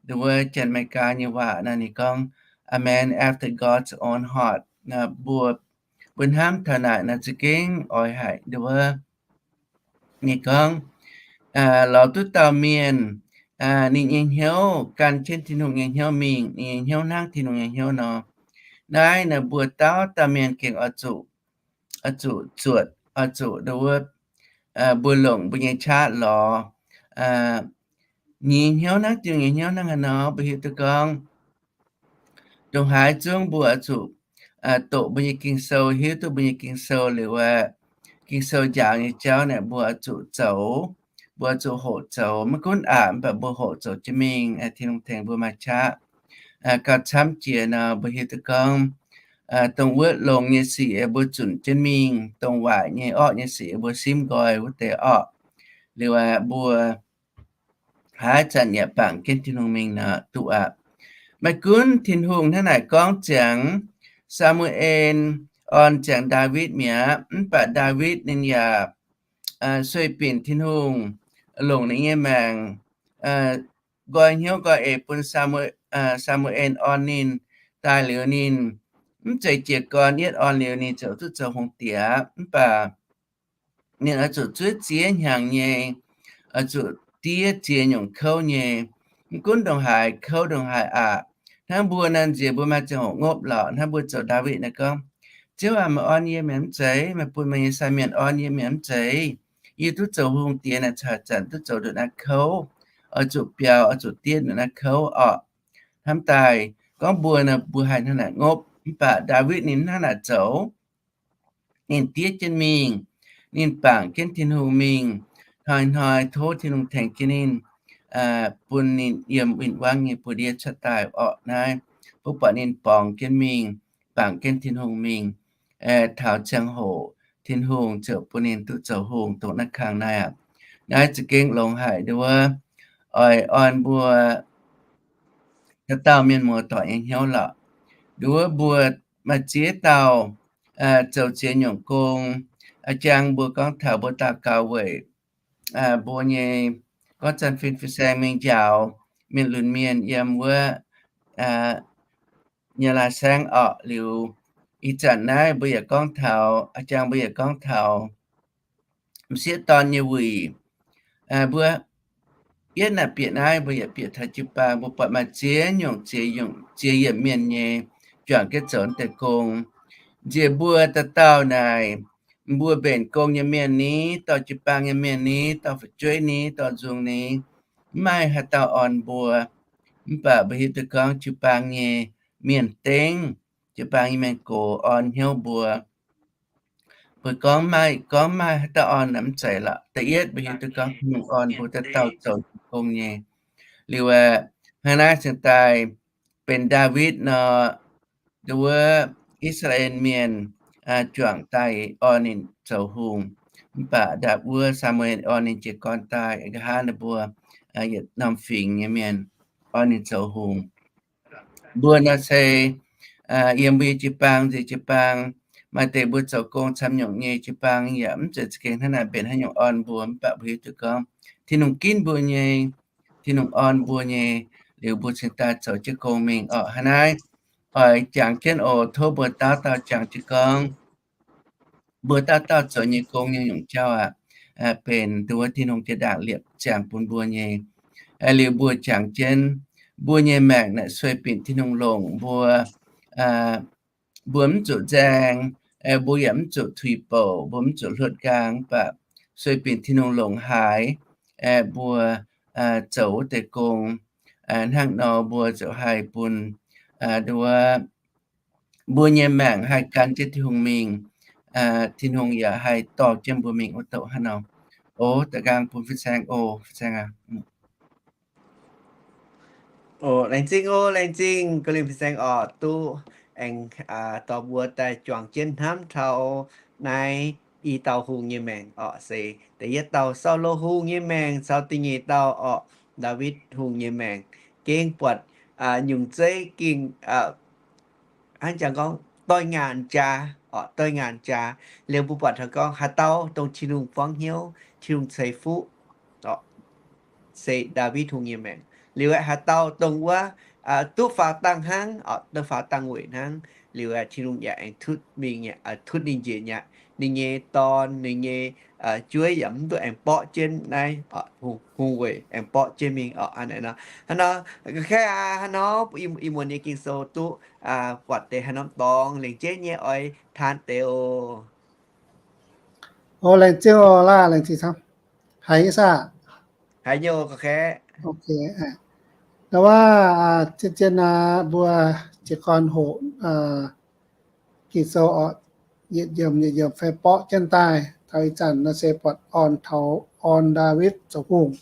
Nduov wuov Janx-Meigaa nyei waac nor ninh gorngv, a man after God's own heart. Mbuo, mbuo hnamv taux naaic nor za'gengh oix haic. Nduov wuov ninh gorngv, lorz duqv dauh mienh, ninh nyei hnyouv gan jienv Tin-Hungh nyei hnyouv mingh, ninh nyei hnyouv hnangv Tin-Hungh nyei hnyouv nor, naaiv nor mbuo dauh dauh mienh gengh oix zuqc, oix zuqc zuotc, oix zuqc nduov wuov, mbuo longc mbuo nyei qaqv lorz, ninh nyei hnyouv hnangv Tin-Hungh nyei hnyouv hnangv haaix nor. Mbuo hiuv duqv gorngv ndongc haaix zungv mbuo oix zuqc doqc mbuo nyei Ging-Sou, hiuv duqv mbuo nyei Ging-Sou liuz aqv, Ging-Sou njaaux nyei jauv naaic mbuo oix zuqc zoux, mbuo oix zuqc hoqc zoux. Maiv gunv aqc, mv baac mbuo hoqc zoux jienv mingh, Tin-Hungh tengx mbuo maaih qaqv. Gauh camv jiex nor mbuo hiuv duqv gorngv, dongh wuov longx nyei sic mbuo zunc jienv mingh, dongh waaic nyei orqv nyei sic mbuo simv nqoi wuov deix orqc. Liuz aqv, mbuo haaix zanc yaac bangc jienv Tin-Hungh mingh nor duqv aqv. Maiv gunv Tin-Hungh hnangv naaic gorngv ziangx Saa^mu^en, orn ziangx Ndaawitv mi'aqv. Mv baac Ndaawitv ninh yaac sueih binc Tin-Hungh longc ninh nyei maengc nqoi hnyouv nqoi eix bun Saa^mu^en orn ninh. Daaih liuz ninh mv zeiz jiez gorn yietv orn liuz ninh ziouc duqv zoux hungh diex. Mv baac ninh oix zuqc zuov ziex hnyangx nyei, oix zuqc diev ziex nyungc kouv nyei. Mv gunv ndongc haaix kouv ndongc haaix aqv. Hnangv mbuo naaiv nziex mbuo maaih ziangh hoc ngopv lorqc, hnangv mbuo zoux Ndaawitv naaiv gorngv, Ziouv aac, meih orn yie mienh mv zeiz, meih bun meih nyei sai mienh orn yie mienh mv zeiz. Yie duqv zoux hungh diex naaic caux zanc duqv zoux ndongc naaiv kouv, oix zuqc biaux, oix zuqc diev ndongc naaiv kouv orqc. Hnamv daaih gorngv mbuo nor, mbuo haih hnangv naaic ngopv, mv baac Ndaawitv ninh hnangv naaic zoux. Ninh diev jienv mingh, ninh bangc jienv Tin-Hungh mingh, hnoi-hnoi tov Tin-Hungh tengx jienv ninh, bun ninh yiem win-wangv nyei buoz-ndiev cuotv daaih orqc. Naaiv mbuo buatc ninh borngz jienv mingh, bangc jienv Tin-Hungh mingh, taux ziangh hoc Tin-Hungh ziouc bun ninh duqv zoux hungh dongh naaiv kangx naaiv aqv. Naaiv za'gengh longx haic nduov, oix orn mbuo dauh dauh mienh muoz-doic nyei hnyouv lorqc. Nduov mbuo maaih ziex dauh zoux ziex nyungc gong. A'jang mbuo gorngv taux mbuo daux gaux weic mbuo nyei gorngv zanc fin-saeng mingh njaaux mienh lunx mienh yiem wuov nyei lai saengv orqc. Liuz ih zanc naaiv mbuo yaac gorngv taux, a'jang mbuo yaac gorngv taux m'sieqv dorn nyei wuic. Mbuo yietv naaic bieqc naaiv mbuo yaac bieqc taux jiu-baang, mbuo buatc maaih ziex nyungc ziex yiemc mienh nyei juangc jienv zoux deix gong. Nziex mbuo dauh dauh naaic, mbuo mbenc gong nyei mienh ni, dorh jiu-baang nyei mienh ni, dorh fu'jueiv ni, dorh nzung ni, mv maaih haaix dauh orn mbuo. Mv baac mbuo hiuv duqv gorngv jiu-baang nyei mienh dengv, jiu-baang nyei mienh gox orn hnyouv mbuo. Mbuo gorngv maaih, gorngv maaih haaix dauh orn naaic mv zeiz lorqc. Da'yietv mbuo hiuv duqv gorngv Tin-Hungh orn mbuo dauh dauh zoux gong nyei. Liuz aeqv, hnangv naaiv cingx daaih benx Ndaawitv nor, nduov wuov I^saa^laa^en Mienh juangc daaih orn ninh zoux hungh. Mv baac ndapv wuov Saa^mu^en orn ninh jiez gorn daaih, nqa'haav ninh mbuo yietc norm fingx nyei mienh orn ninh zoux hungh. Mbuo nor se yiem mbuo nyei jiu-baang, nziex jiu-baang, maaih deix mbuo zoux gong camv nyungc nyei jiu-baang yaac mv zeiz za'gengh hnangv naaic mbenc haaix nyungc orn mbuo. Mv baac mbuo hiuv duqv gorngv Tin-Hungh ginv mbuo nyei, Tin-Hungh orn mbuo nyei, liuz mbuo cingx daaih zoux jienv gong mingh orqc. Hnangv naaiv oix jangx jienv oc. Tov mbuo dauh dauh jangx jienv gorngv mbuo dauh dauh zoux nyei gong nyei nyungc jauv aqv, benx nduov Tin-Hungh jiex ndaangc liepc ziangx bun mbuo nyei. Liuz mbuo jangx jienv mbuo nyei maengc naaic sueih binc Tin-Hungh longc mbuo. Mbuo mv zuqc nzaeng, mbuo yaac mv zuqc tuix bouc, mbuo mv zuqc hluotv nqaang, mv baac sueih binc Tin-Hungh longc haaix, mbuo zoux wuov deix gong. Hnangv nor mbuo ziouc haih bun nduov mbuo nyei maengc haih gan jienv Tin-Hungh mingh. Tin-Hungh yaac haih dorh jienv mbuo mingh wuov douc hnangv nor. O, da'nqaang bun fin-saeng oc, fin-saeng aac. O, laengz zingh o, laengz zingh ga'lingh fin-saeng oc, duqv aengx dorh mbuo daaih juangc jienv hnamv taux naaiv i dauh hungh nyei maengc orqc, se da'yietv dauh Saulo hungh nyei maengc caux da'nyeic dauh orqc, Ndaawitv hungh nyei maengc. Gengh buatc nyungc zeiv gengh hnangv jangx gorngv doix-ngaanc jaax orqc, doix-ngaanc jaax. Liuz mbuo buatc taux gorngv haaix dauh dongh Tin-Hungh buangv hnyouv, Tin-Hungh ceix fuqv orqc, se Ndaawitv hungh nyei maengc. Liuz aeqv, haaix dauh dongh wuov duqv faaux dangh hnangv orqc, duqv faaux dangh weic hnangv, liuz aeqv, Tin-Hungh yaac aengx tutv mingh, tutv ninh njiec mi'aqv. Ninh nyei dorn, ninh nyei jueiv yaac mv duqv aengx borqv jienv naaiv hungh weic, aengx borqv jienv mingh orqc. Hnangv naaiv nor, hnangv nor, ga'kei aac, hnangv nor ih muonz nyei Ging-Sou duqv buatc deix haaix norm dorngx lengc jeiv nyei oix taan deix oc. O, laengz zingh oc, laah laengz zingh camv. Haiz nyei saah? Haiz nyei oc, ga'kei. Ndau wuov, zien-zien aac, mbuo jiez gorn hoqc Ging-Sou orqc, yietc yiemc yietc yiemc fai borqv jienv daaih. Taux ih zanc nor se buatc orn taux orn Ndaawitv zoux hungh.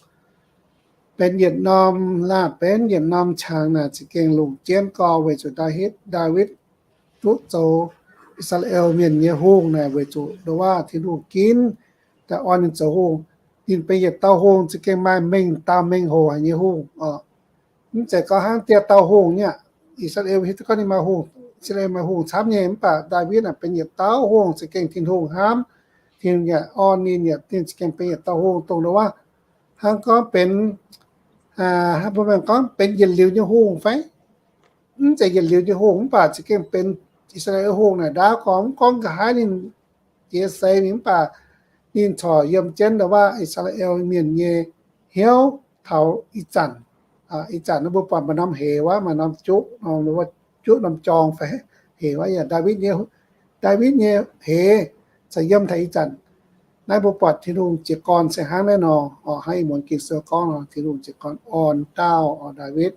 Benx yietc norm laah, benx yietc norm qangx naaic za'gengh longc jienv gorx weic zuqc Ndaawitv, Ndaawitv duqv zoux I^saa^laa^en Mienh nyei hungh naaic weic zuqc ndau wuov Tin-Hungh ginv daaih orn ninh zoux hungh. Ninh benx yietc dauh hungh za'gengh maaih mengh dauh mengh hoc haic nyei hungh orqc. Mv zeiz gorngv hnangv dieh dauh hungh nyei aqv. I^saa^laa^en hiuv duqv gorngv ninh maaih hungh I^saa^laa^en maaih hungh camv nyei, mv baac Ndaawitv naaic benx yietc dauh hungh, za'gengh Tin-Hungh hnamv, Tin-Hungh yaac orn ninh, yaac ninh za'gengh benx yietc dauh hungh, dongh wuov, hnangv gorngv benx, mbuo mienh gorngv benx yietc liuz nyei hungh fai? Mv zeiz yietc liuz nyei hungh, mv baac za'gengh benx I^saa^laa^en hungh naaic ndaauv gorngv, mv gorngv nqa'haav ninh jiex seix mingh, mv baac ninh corc yiem jienv dongh wuov I^saa^laa^en Mienh nyei hnyouv taux ih zanc. Ih zanc naaiv mbuo buatc maaih norm heix wuov, maaih norm juqv, juqv norm jorng fai heix wuov, yaac Ndaawitv nyei, Ndaawitv nyei heix corc yiem taux ih zanc. Naaiv mbuo buatc Tin-Hungh jiez gorn se hnangv naaiv nor, oc, hnangv ih muonz Ging-Sou gorngv nor, Tin-Hungh jiez gorn orn dauh, orn Ndaawitv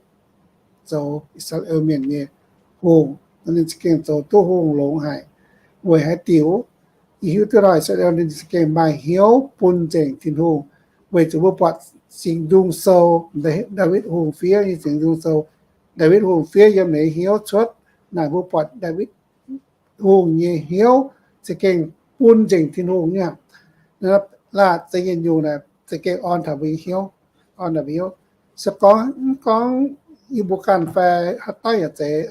zoux I^saa^laa^en Mienh nyei hungh. Ninh za'gengh zoux duqv hungh longx haic. Weic haaix diuc? Yie hiuv duqv nor, I^saa^laa^en ninh za'gengh maaih hnyouv bun nzengc Tin-Hungh. Weic zuqc mbuo buatc Singx Nzung Sou, Ndaawitv Hungh fiev nyei Singx Nzung Sou, Ndaawitv Hungh fiev yiem ninh hnyouv cuotv naaic, mbuo buatc Ndaawitv Hungh nyei hnyouv za'gengh bun nzengc Tin-Hungh nyei. Laah, za'gengh nyungc naaic za'gengh orn taux mbuo nyei hnyouv, orn taux mbuo hnyouv. Se gorngv mv gorngv yie mbuo ganh fai haaix dauh yaac zeiz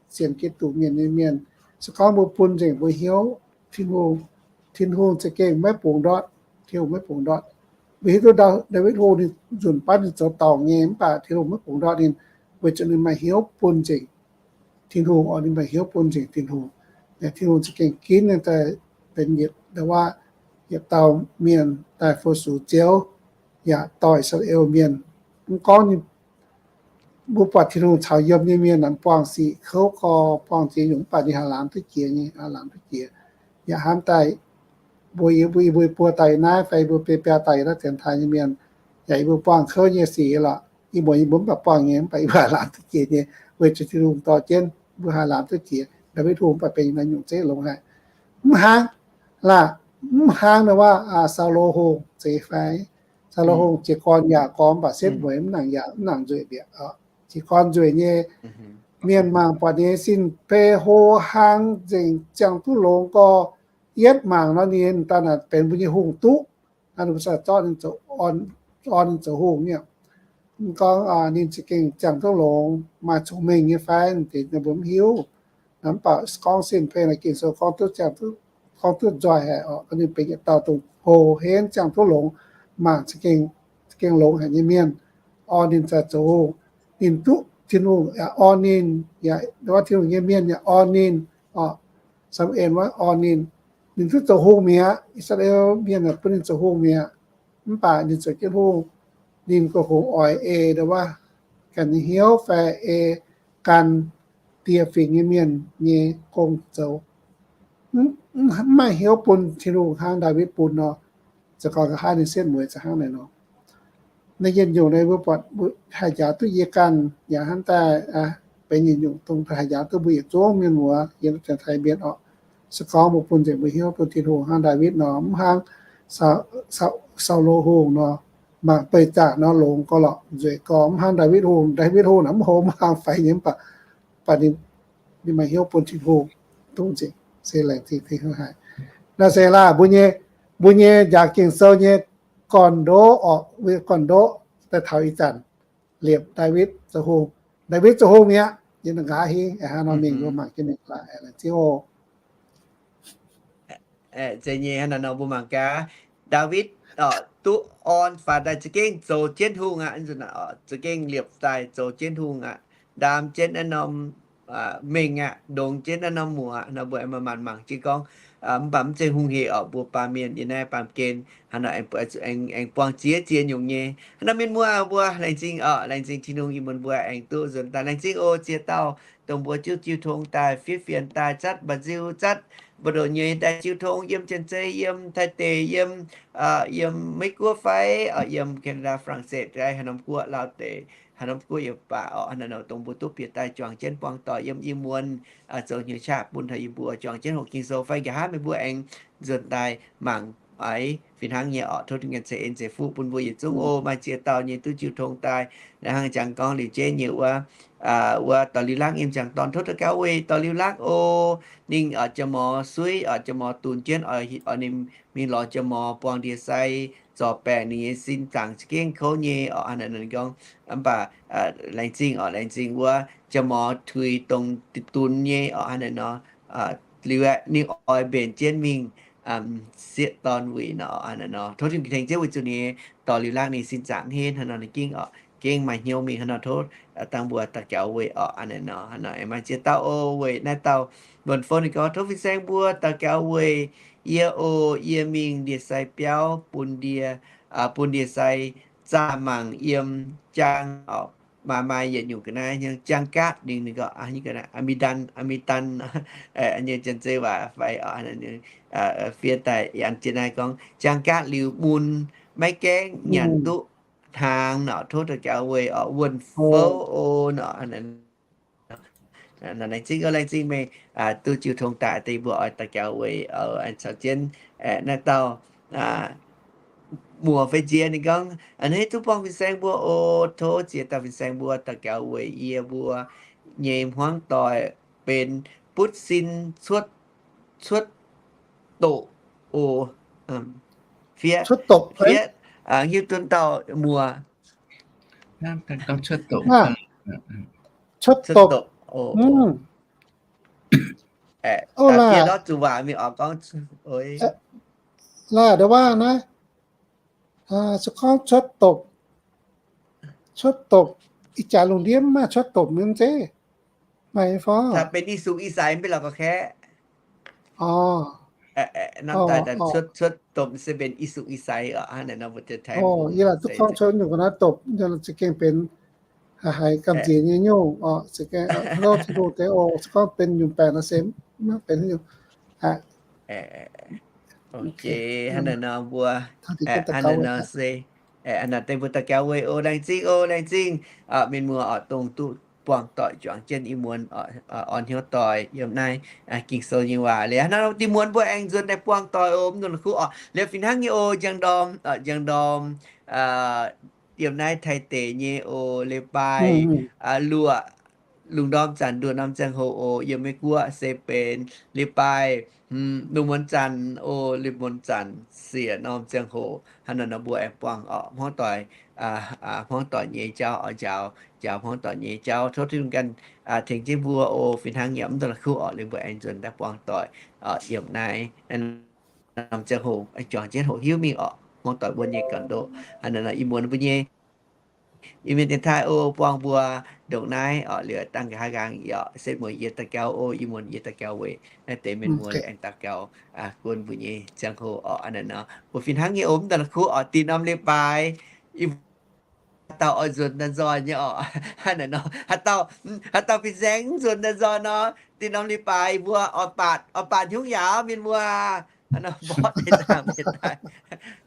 sienx Giduc mienh nyei mienh, se gorngv mbuo bun nzengc mbuo hnyouv, Tin-Hungh, Tin-Hungh za'gengh maiv bungx ndortv, Tin-Hungh maiv bungx ndortv. Mbuo hiuv duqv Ndaawitv Hungh ninh nzunc baav ninh zoux dorngc nyei, mv baac Tin-Hungh maiv bungx ndortv ninh, weic zuqc ninh maaih hnyouv bun nzengc Tin-Hungh, oc, ninh maaih hnyouv bun nzengc Tin-Hungh. Tin-Hungh za'gengh ginv ninh daaih benx yietc, dongh wuov, yietc dauh mienh daaih fu-sux Ziouv, yaac dorh I^saa^laa^en Mienh. Mv gorngv ninh, mbuo buatc Tin-Hungh caux yiem nyei mienh naaic buangh sic kouv gorx, buangh ziex nyungc, mv baac ninh haih laangz duqv jiex nyei, haih laangz duqv jiex. Yaac hnamv daaih mbuo, yie mbuo, yie mbuo buo daaih naaiv fai yie mbuo biei biaa daaih yiem naaiv dienx taaih nyei mienh, yaac yie mbuo buangh kouv nyei sic lorqc. Ih muonz yie mbuo mv baac buangh nyei, mv baac yie mbuo haih laangz duqv jiex nyei, weic zuqc Tin-Hungh dorh jienv mbuo haih laangz duqv jiex. Ndaawitv Hungh mv baac benx naaiv nyungc zeiv longx haic. Mv hnangv, laah, mv hnangv naaiv wuov Saulo Hungh zeiz fai? Saulo Hungh jiez gorn yaac gorngv, mv baac setv mueiz mv nangc yaac mv nangc nzueic bieqc. Jiez gorn nzueic nyei, mienh mangc buatc ninh nyei sin-peix hlo hlang nzengc, ziangh duqv longx gorx, yietv mangc nor ninh daaih naaic benx mbuo nyei hungh duqv. Ninh mbuo zorqv ninh zoux, orn ninh zoux hungh nyei. Mv gorngv ninh za'gengh ziangh duqv longx, maaih cong-mengh nyei fai, mbuo mv hiuv. Mv baac gorngv sin-peix naaic Ging-Sou gorngv duqv ziangh, gorngv duqv nzoih haic oc. Ninh benx yietc dauh dongh hlo henv ziangh duqv longx, mangc za'gengh longx haic nyei mienh. Orn ninh zoux hungh, ninh duqv Tin-Hungh yaac orn ninh, yaac wuov Tin-Hungh nyei mienh yaac orn ninh oc. Saa^mu^en wuov orn ninh, ninh duqv zoux hungh mi'aqv. I^saa^laa^en mienh bun ninh zoux hungh mi'aqv. Mv baac ninh zoux jienv hungh, ninh gorngv hungh oix ei ndongc wuov ganh nyei hnyouv fai ei gan die fingx nyei mienh nyei gong zoux. Mv maaih hnyouv bun Tin-Hungh hnangv Ndaawitv bun nor. Za'gengh nqa'haav ninh setv mueiz za'gengh hnangv naaiv nor. Naaiv njien-youh naaiv mbuo buatc haih njaaux duqv yie ganh yaac hnamv daaih benx njien-youh dongh haih njaaux duqv mbuo yietc zungv mienh muoz yiem naaiv janx-taiv mienh oc. Se gorngv mbuo bun nzengc mbuo hnyouv bun Tin-Hungh hnangv Ndaawitv nor, mv hnangv Saulo Hungh nor, mangc beih zaangc nor longx gorx lorqc, nzueic gorx. Mv hnangv Ndaawitv Hungh, Ndaawitv Hungh naaic mv hlo mv haang faix nyei, mv baac, baac ninh maaih hnyouv bun Tin-Hungh, dongh nzengc se laengz zingh Tin-Hungh haic. Naaiv se laah, mbuo nyei, mbuo nyei njaaux Ging-Sou nyei gorn-ndoqv oc, gorn-ndoqv daaih taux ih zanc, liepc Ndaawitv zoux hungh. Ndaawitv zoux hungh mi'aqv, yiem nqa'haav hingv, hnangv nor mingh mbuo mangc jienv mingh laaix, laengz zingh oc. Zeiz nyei, hnangv naaiv nor mbuo mangc gaax, Ndaawitv duqv orn faaux daaih za'gengh zoux jienv hungh aqv. Za'gengh liepc daaih zoux jienv hungh aqv. Ndaam jienv naaiv norm mengh aqv, ndongx jienv naaiv norm muoc aqv. Nor mbuo aengx maaih maanc mangc jienv gorngv, mv baac mv zeiz hungh hec oc, mbuo baamh mienh yiem naaiv baamh gen hnangv nor aengx buatc, aengx buangh ziex ziex nyungc nyei. Hnangv nor mienh muoz mbuo laengz zingh oc, laengz zingh Tin-Hungh ih muonz mbuo aengx duqv nzuonx daaih. Laengz zingh oc ziex dauh dongh mbuo jiuv jiu tong daaih fiev fienx daaih zatv mba'nziu zatv mbu'ndongx nyei daaih jiu tong yiem Janx-Zei, yiem Taiv deic, yiem, yiem Meiv Guoqv fai, yiem Canada, France daaih, haaix norm guoqv, Laauv deic, haaix norm guoqv yaac baac oc. Hnangv nor dongh mbuo duqv bieqc daaih juangc jienv buangh doic yiem ih muonz zoux hnyouv qaqv bun taux yie mbuo juangc jienv hoqc Ging-Sou fai nqa'haav meih mbuo aengx nzuonx daaih mangc oix fih hnangv nyei oc. Tov Tin-Hungh ceix en ceix fuqv bun mbuo yietc zungv oc. Maaih ziex dauh nyei duqv jiu tong daaih, hnangv jangx gorngv liuz jeiv nyei wuov, wuov dorh liuz lakv nyei m'jangc dorn, tov daux gaux weic dorh liuz lakv oc. Ninh oix jiex mor suiv, oix jiex mor dunx jienv, oix ninh mingh lorz jiex mor buangh ndie-sai zorc baengc ninh nyei sin zaangc za'gengh kouv nyei orqc. Hnangv naaic nor gorngv, mv baac laengz zingh orqc, laengz zingh wuov jaa-morz tuix dongh dunx nyei orqc. Hnangv naaic nor, liuz aeqv, ninh oix mbenc jienv mingh sieqv dorn wuic nor. Hnangv naaic nor, tov Tin-Hungh tengx jienv weic zuqc ninh dorh liuz laangh ninh sin zaangc henv hnangv nor, ninh gengh orqc, gengh maaih hnyouv mingh hnangv nor. Tov dangh mbuo daux gaux weic orqc. Hnangv naaic nor, hnangv naaic maaih ziex dauh oc, weic naaiv dauh Luonx Fon ninh gorngv, tov fin-saeng mbuo daux gaux weic yie oc. Yie mingh ndie-sai biauv bun ndie, bun ndie-sai zaah mangc yiem jaang orqc. Maaih maaih yietc nyungc ga'naaiv hnyangx jaang gaatv ninh, ninh gorngv อะมิดัน อะมิดัน nyei Janx-Zei waac fai orqc, fiev daaih an jienv naaiv gorngv jaang gaatv liuz mun maiv gaengh nyanc duqv hnaangx nor. Tov daux gaux weic orqc, Luonx Fon oc nor. Laengz zingh oc, laengz zingh meih duqv jiu tong daaih deix mbuo oix daux gaux weic caux jienv naaiv dauh muoz fai nziex ninh gorngv, a'hneiv duqv buangh fin-saeng mbuo oc. Tov ziex dauh fin-saeng mbuo daux gaux weic yie mbuo nyei hmuangv doic benx butv sin cuotv, cuotv doqc oc. Fiev, fiev hiuv duqv dauh muoz. Cuotv doqc. Fiev lorz zuqc waac mingh oc gorngv, laaih ndau waac naaiv, se gorngv cuotv doqc, cuotv doqc, ih jaax lungh ndiev maaih cuotv doqc mienh zeiz, maaih fai? Benx i sux i sai mv bei lorqc gorqv kaeqv. Cuotv, cuotv doqc se benx i sux i sai oc. Hnangv naaic nor mbuo Janx-Taiv, yie laaix duqv gorngv cuotv nyungc ga'naaiv doqc za'gengh benx haiz gamh nziex nyei nyungc oc. Za'gengh louv Tin-Hungh deix oc, se gorngv benx nyungc baengc nor se maiv benx nyungc. Hnangv naaic nor mbuo, hnangv naaic nor se, hnangv naaic deix mbuo daux gaux weic oc. Laengz zingh oc, laengz zingh mienh muoz oc, dongh duqv buangh doic juangc jienv ih muonz, orn hnyouv doic yiem naaiv Ging-Sou nyei waac. Liuz hnangv naaiv deix muonz mbuo aengx nzuonx daaih buangh doic oc, mv nzunc la'kuqv oc. Liuz fih hnangv nyei oc, njang-ndorm, njang-ndorm, yiem naaiv Taiv deic nyei oc, leiz-baaix luoqc lungh ndorm zanc nduoh norm ziangh hoc oc. Yiem Meiv Guoqv se benx leiz-baaix lungh muonz zanc oc, lungh muonz zanc siec norm ziangh hoc. Hnangv naaic nor mbuo aengx buangh oc, hmuangv doic, hmuangv doic nyei jauv oc, njaaux, njaaux hmuangv doic nyei jauv. Tov Tin-Hungh ganh tengx jienv mbuo oc. Fih hnangv nyei mv nzunc la'kuqv oc, liuz mbuo aengx nzuonx daaih buangh doic yiem naaiv norm ziangh hoc, juangc jienv hoqc hiuv mingh oc, hmuangv doic mbuo nyei ga'ndoqv. Hnangv naaic nor ih muonz mbuo nyei Iu-Mienh dienx taaih oc, buangh mbuo ndongc naaiv oc. Liuz dangh nqa'haav nqaang yie oc, setv mueiz yie daux gaux oc, ih muonz yie daux gaux weic naaiv deix mienh muoz aengx daux gaux guon mbuo nyei ziangh hoc oc. Hnangv naaic nor mbuo fih hnangv nyei oc, mv nzunc la'kuqv oc, dinh norm leiz-baaix, ih dauh oix nzuonx daaih nzoih nyei oc. Hnangv naaic nor, haaix dauh, haaix dauh fin-saeng mv nzuonx daaih nzoih nor, dinh norm leiz-baaix mbuo oix baatc, oix baatc hnyouv yaauc mienh muoz. Hnangv nor mborqv deix zaangc mienh daaih.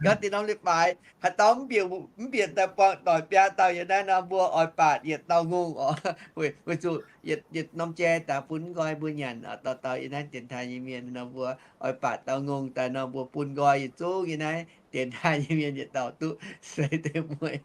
Gorngv dinh norm leiz-baaix haaix dauh mv bieqc, mv bieqc daaih buangh doic biaa dauh yiem naaiv nor, mbuo oix baatc yietc dauh ngongh oc. Weic, weic zuqc yietc, yietc norm jai daaih bun nqoi mbuo nyanc oc. Dauh dauh yiem naaiv dienx taaih nyei mienh nor, mbuo oix baatc dauh ngongh daaih nor, mbuo bun nqoi yietc zungv yiem naaiv dienx taaih nyei mienh yietc dauh duqv seix deix mueiz.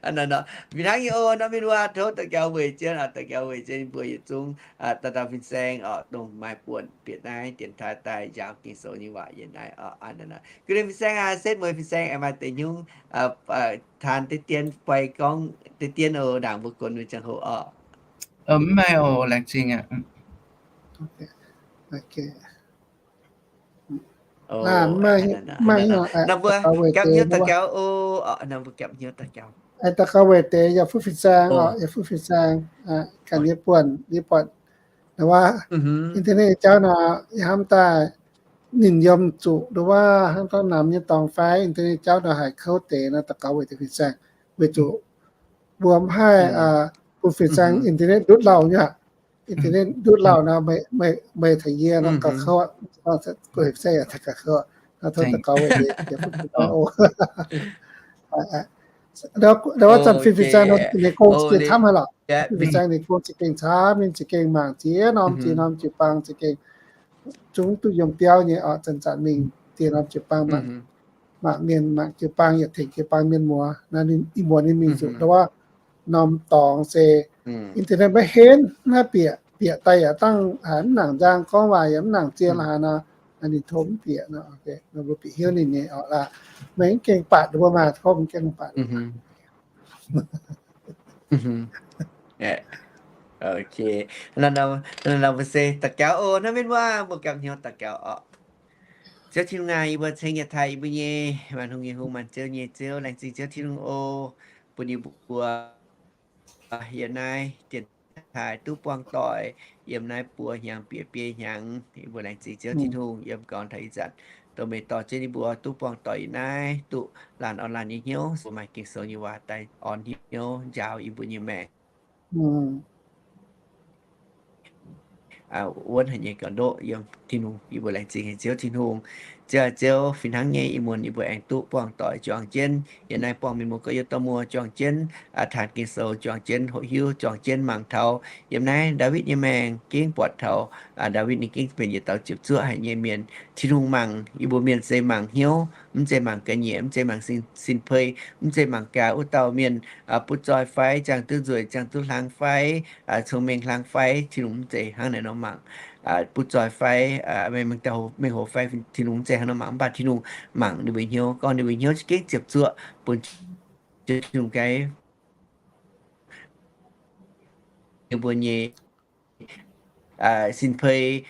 Hnangv naaic nor, fih hnangv nyei oc, norm mienh muoz tov daux gaux weic jienv, daux gaux weic jienv mbuo yietc zungv dauh dauh fin-saeng oc, dongh maaih buonc bieqc naaiv dienx taaih daaih njaaux Ging-Sou nyei waac yiem naaiv oc. Hnangv naaic nor, gunv fin-saeng aac, setv mueiz fin-saeng aengx maaih deix hnyouv taan deix dien, fai gorngv deix dien oc, ndaangc mbuo gunv mingh ziangh hoc oc. Mv maaih oc, laengz zingh aqv. Mv maaih, mv maaih, mbuo gapv hnyouv daux gaux oc, mbuo gapv hnyouv daux gaux. Daux gaux weic deix yaac fuqv fin-saeng oc, yaac fuqv fin-saeng, ganh nyei buonc, nyei buonc. Nor wuov, internet jauv nor, yie hnamv daaih ninh yiem zuqc nor wuov, hnangv gorngv namx nyei dorngx fai internet jauv nor haih kouv deix nor, daux gaux weic deix fin-saeng, weic zuqc mbuo mv haih bun fin-saeng internet ndutv lauh nyei aqv. Internet ndutv lauh nor, meih taux yie nor gauh kouv, gauh kouv, tov daux gaux weic deix, wuov zanc fin-saeng nor ninh gong za'gengh camv haic lorqc. Fin-saeng ninh gong za'gengh camv, ninh za'gengh mangc ziex norm ziex norm jiu-baang za'gengh zungv duqv yiem biauv nyei oc. Zanc-zanc mingh ziex norm jiu-baang mangc, mangc mienh, mangc jiu-baang, yietc tengx jiu-baang mienh muoz. Naaiv ih muonz ninh mingh zuqc nor wuov norm dorngx se internet maiv henv, naaiv bieqc, bieqc daaih yaac dangh haaix mv nangc nzang, gorngv waac yaac mv nangc zien haaix nor. ninh tov mv bieqc nor, mbuo bieqc hnyouv ninh nyei orqc laah. Meih mv gengh batc mbuo maah, tov mv gengh batc. Nor mbuo se daux gaux oc, hnamv mienh muoz, mbuo gapv hnyouv daux gaux orqc. Ziouv Tin-Hungh aac, yie mbuo ceng yietc taaih yie mbuo nyei maanc hungh nyei hungh, maanc ziouv nyei Ziouv, laengz zingh Ziouv Tin-Hungh oc, bun yie mbuo yiem naaiv dienx taaih duqv buangh doic yiem naaiv buo hnyangx bieqc biei hnyangx. Yie mbuo laengz zingh Ziouv Tin-Hungh yiem gorngv taux ih zanc, dongh meih dorh jienv yie mbuo duqv buangh doic yiem naaiv, duqv laanh orn laanh nyei hnyouv, zoux maaih Ging-Sou nyei waac daaih orn hnyouv njaaux yie mbuo nyei maengc. Wuonv haic nyei ga'ndoqv yiem Tin-Hungh, yie mbuo laengz zingh haic Ziouv Tin-Hungh. Ziouv, Ziouv, fih hnangv nyei ih muonz yie mbuo aengx duqv buangh doic juangc jienv yiem naaiv, buangh mienh muoz gorx-youz dorh muoz juangc jienv taanx Ging-Sou, juangc jienv hoqc hiuv, juangc jienv mangc taux yiem naaiv Ndaawitv nyei maengc gengh buatc taux Ndaawitv ninh gengh benx yietc dauh ziepc zuoqv haic nyei mienh. Tin-Hungh mangc yie mbuo mienh se mangc hnyouv, mv zeiz mangc ga'nyiec, mv zeiz mangc sin, sin pei, mv zeiz mangc gaax wuov dauh mienh butv zoih fai, ziangh duqv nzueic, ziangh duqv hlang fai, cong-mengh hlang fai. Tin-Hungh mv zeiz hnangv naaiv nor mangc. Butv zoih fai, mengh, mengh hoc fai, Tin-Hungh mv zeiz hnangv nor mangc. Mv baac Tin-Hungh mangc ninh mbuo hnyouv, gorngv ninh mbuo hnyouv za'gengh ziepc zuoqv bun Tin-Hungh gaax ninh mbuo nyei sin pei,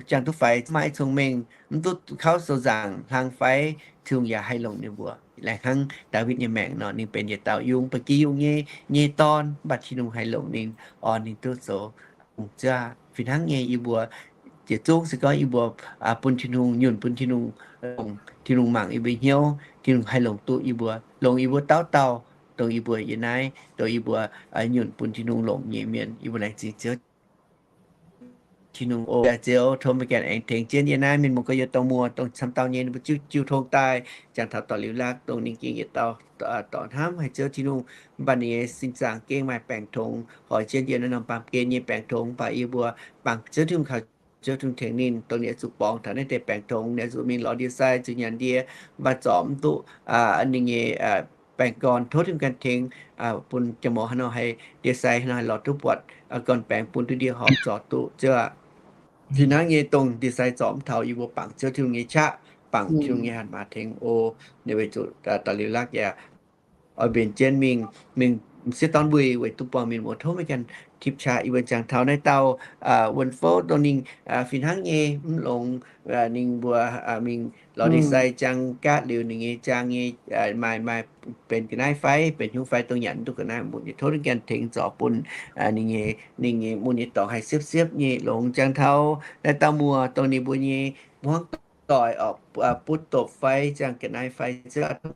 ziangh duqv faix, maiv cong-mengh, mv duqv kauv sou nzaangc hlang fai, Tin-Hungh yaac haih longc ninh mbuo. Laengz hnangv Ndaawitv nyei maengc nor, ninh benx yietc dauh yungh, ba'gi yungh nyei, nyei dorn, mv baac Tin-Hungh haih longc ninh, orn ninh duqv zoux. Ziouv, fih hnangv nyei yie mbuo yietc zungv se gorngv yie mbuo bun Tin-Hungh, nyunc bun Tin-Hungh, longc Tin-Hungh mangc yie mbuo hnyouv, Tin-Hungh haih longc duqv yie mbuo, longc yie mbuo dauh dauh, dongh yie mbuo yiem naaiv, dongh yie mbuo nyunc bun Tin-Hungh longc nyei mienh. Yie mbuo laengz zingh Ziouv Tin-Hungh oc. Ziouv, tov meih ganh aengx tengx jienv yiem naaiv mienh muoz gorx-youz dorh muoz, dongh camv dauh nyei ninh mbuo jiu, jiu tong daaih, jangx taux dorh liuz lakv, dongh ninh gengh yietc dauh dorh hnamv haic Ziouv Tin-Hungh, mv baac ninh nyei sin zaangc gengh maaih baengc tongx, hoic jienv yiem naaiv norm baamh gen nyei baengc tongx, mv baac yie mbuo bangc Ziouv Tin-Hungh kaux Ziouv Tin-Hungh tengx ninh, dongh ninh oix zuqc borngz taux naaiv deix baengc tongx, ninh oix zuqc mingh lorz ndie-sai, zuqc nyanc ndie, mv baac zorc mv duqv ninh nyei baengc gorn. Tov Tin-Hungh ganh tengx bun jaa-morc haaix nor haih, ndie-sai haaix nor haih lorz duqv buatc gorn-baengx bun duqv ndie horpc zorc duqv. Ziouv aac, fih hnangv nyei dongh ndie-sai zorc mv taux, yie mbuo bangc Ziouv Tin-Hungh nyei qaqv, bangc Tin-Hungh nyei hatc maaz tengx oc. Ninh weic zuqc daaih liuz lakv yaac oix mbenc jienv mingh, mingh sieqv dorn mbuo weic duqv buangh mienh muoz. Tov meih ganh tipv qaqv yie mbuo jangx taux naaiv dauh wuon fouv dongh ninh fih hnangv nyei mv longx, ninh mbuo mingh lorz ndie-sai jaang gaatv liuz ninh nyei jaang nyei maaih, maaih benx ga'naaiv fai benx hnyouv fai dongh nyanc mv duqv ga'naaiv mun. Yie tov ninh ganh tengx zorc bun ninh nyei, ninh nyei mun nyei dorngx haih siepv-siepv nyei longx. Jangx taux naaiv dauh muoz dongh ninh mbuo nyei hmuangv doic orqc, butv dopc fai ziangh ga'naaiv fai, Ziouv aac, tov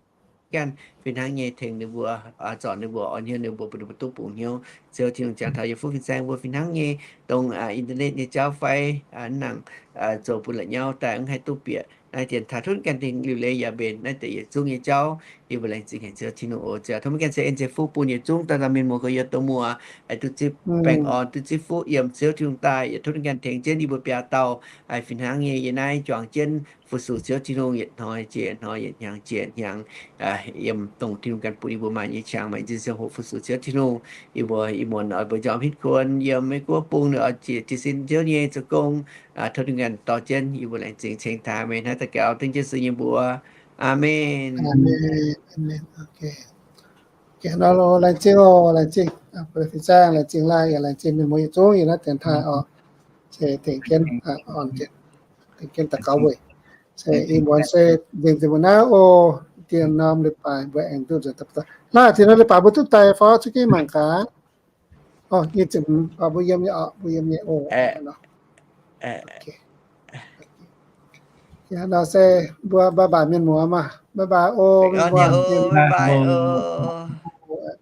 ganh fih hnangv nyei tengx ninh mbuo, zorc ninh mbuo, orn hnyouv ninh mbuo, bun ninh mbuo duqv bungx hnyouv. Ziouv Tin-Hungh, jangx taux yietc fuqv fin-saeng mbuo fih hnangv nyei dongh internet nyei jauv fai, mv nangc zoux bun la'nyauv daaih mv haih duqv bieqc naaiv dienx taaih. Tov ganh tengx liuc leiz yaac mbenc naaiv deix yietc zungv nyei jauv. Yie mbuo laengz zingh haic Ziouv Tin-Hungh oc. Ziouv tov meih ganh ceix en ceix fuqv bun yietc zungv dauh dauh mienh muoz gorx-youz dorh muoz, duqv zipv baengh orn, duqv zipv fuqv yiem Ziouv Tin-Hungh daaih. Yaac tov ninh ganh tengx jienv yie mbuo biaa dauh fih hnangv nyei yiem naaiv juangc jienv fu-sux Ziouv Tin-Hungh yietc hnoi jiex hnoi, yietc hnyangx jiex hnyangx, yiem dongh Tin-Hungh ganh bun yie mbuo maaih nyei qangx, maaih nyei zin-ziouv hoqc fu-sux Ziouv Tin-Hungh. Yie mbuo ih muonz oix mbuo njormh hitv kuon yiem Meiv Guoqv bung, ninh oix jiex jiez sin Ziouv nyei zoux gong. Tov Tin-Hungh ganh dorh jienv yie mbuo laengz zingh ceng taaih meih hnangv daux gaux dengv Yesu nyei mbuox. Aamen. Laengz zingh oc, laengz zingh, fin-saeng laengz zingh, laengz zingh mienh muoz yietc zungv yiem naaiv dienx taaih oc. Se tengx jienv orn jienv, tengx jienv daux gaux weic. Se ih muonz se nzengc deix mbuo naaiv oc. Dien norm leiz-baaix mbuo aengx duqv nzuonx daaih. Naaiv dien norm leiz-baac mbuo duqv daaih fai? Cuotv jienv mangc gaax. Orqc, mbuo yiem nyei oc, mbuo yiem nyei oc. Nor se mbuo bye bye mienh muoz maah. Bye bye oc, mienh muoz.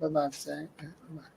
Bye bye.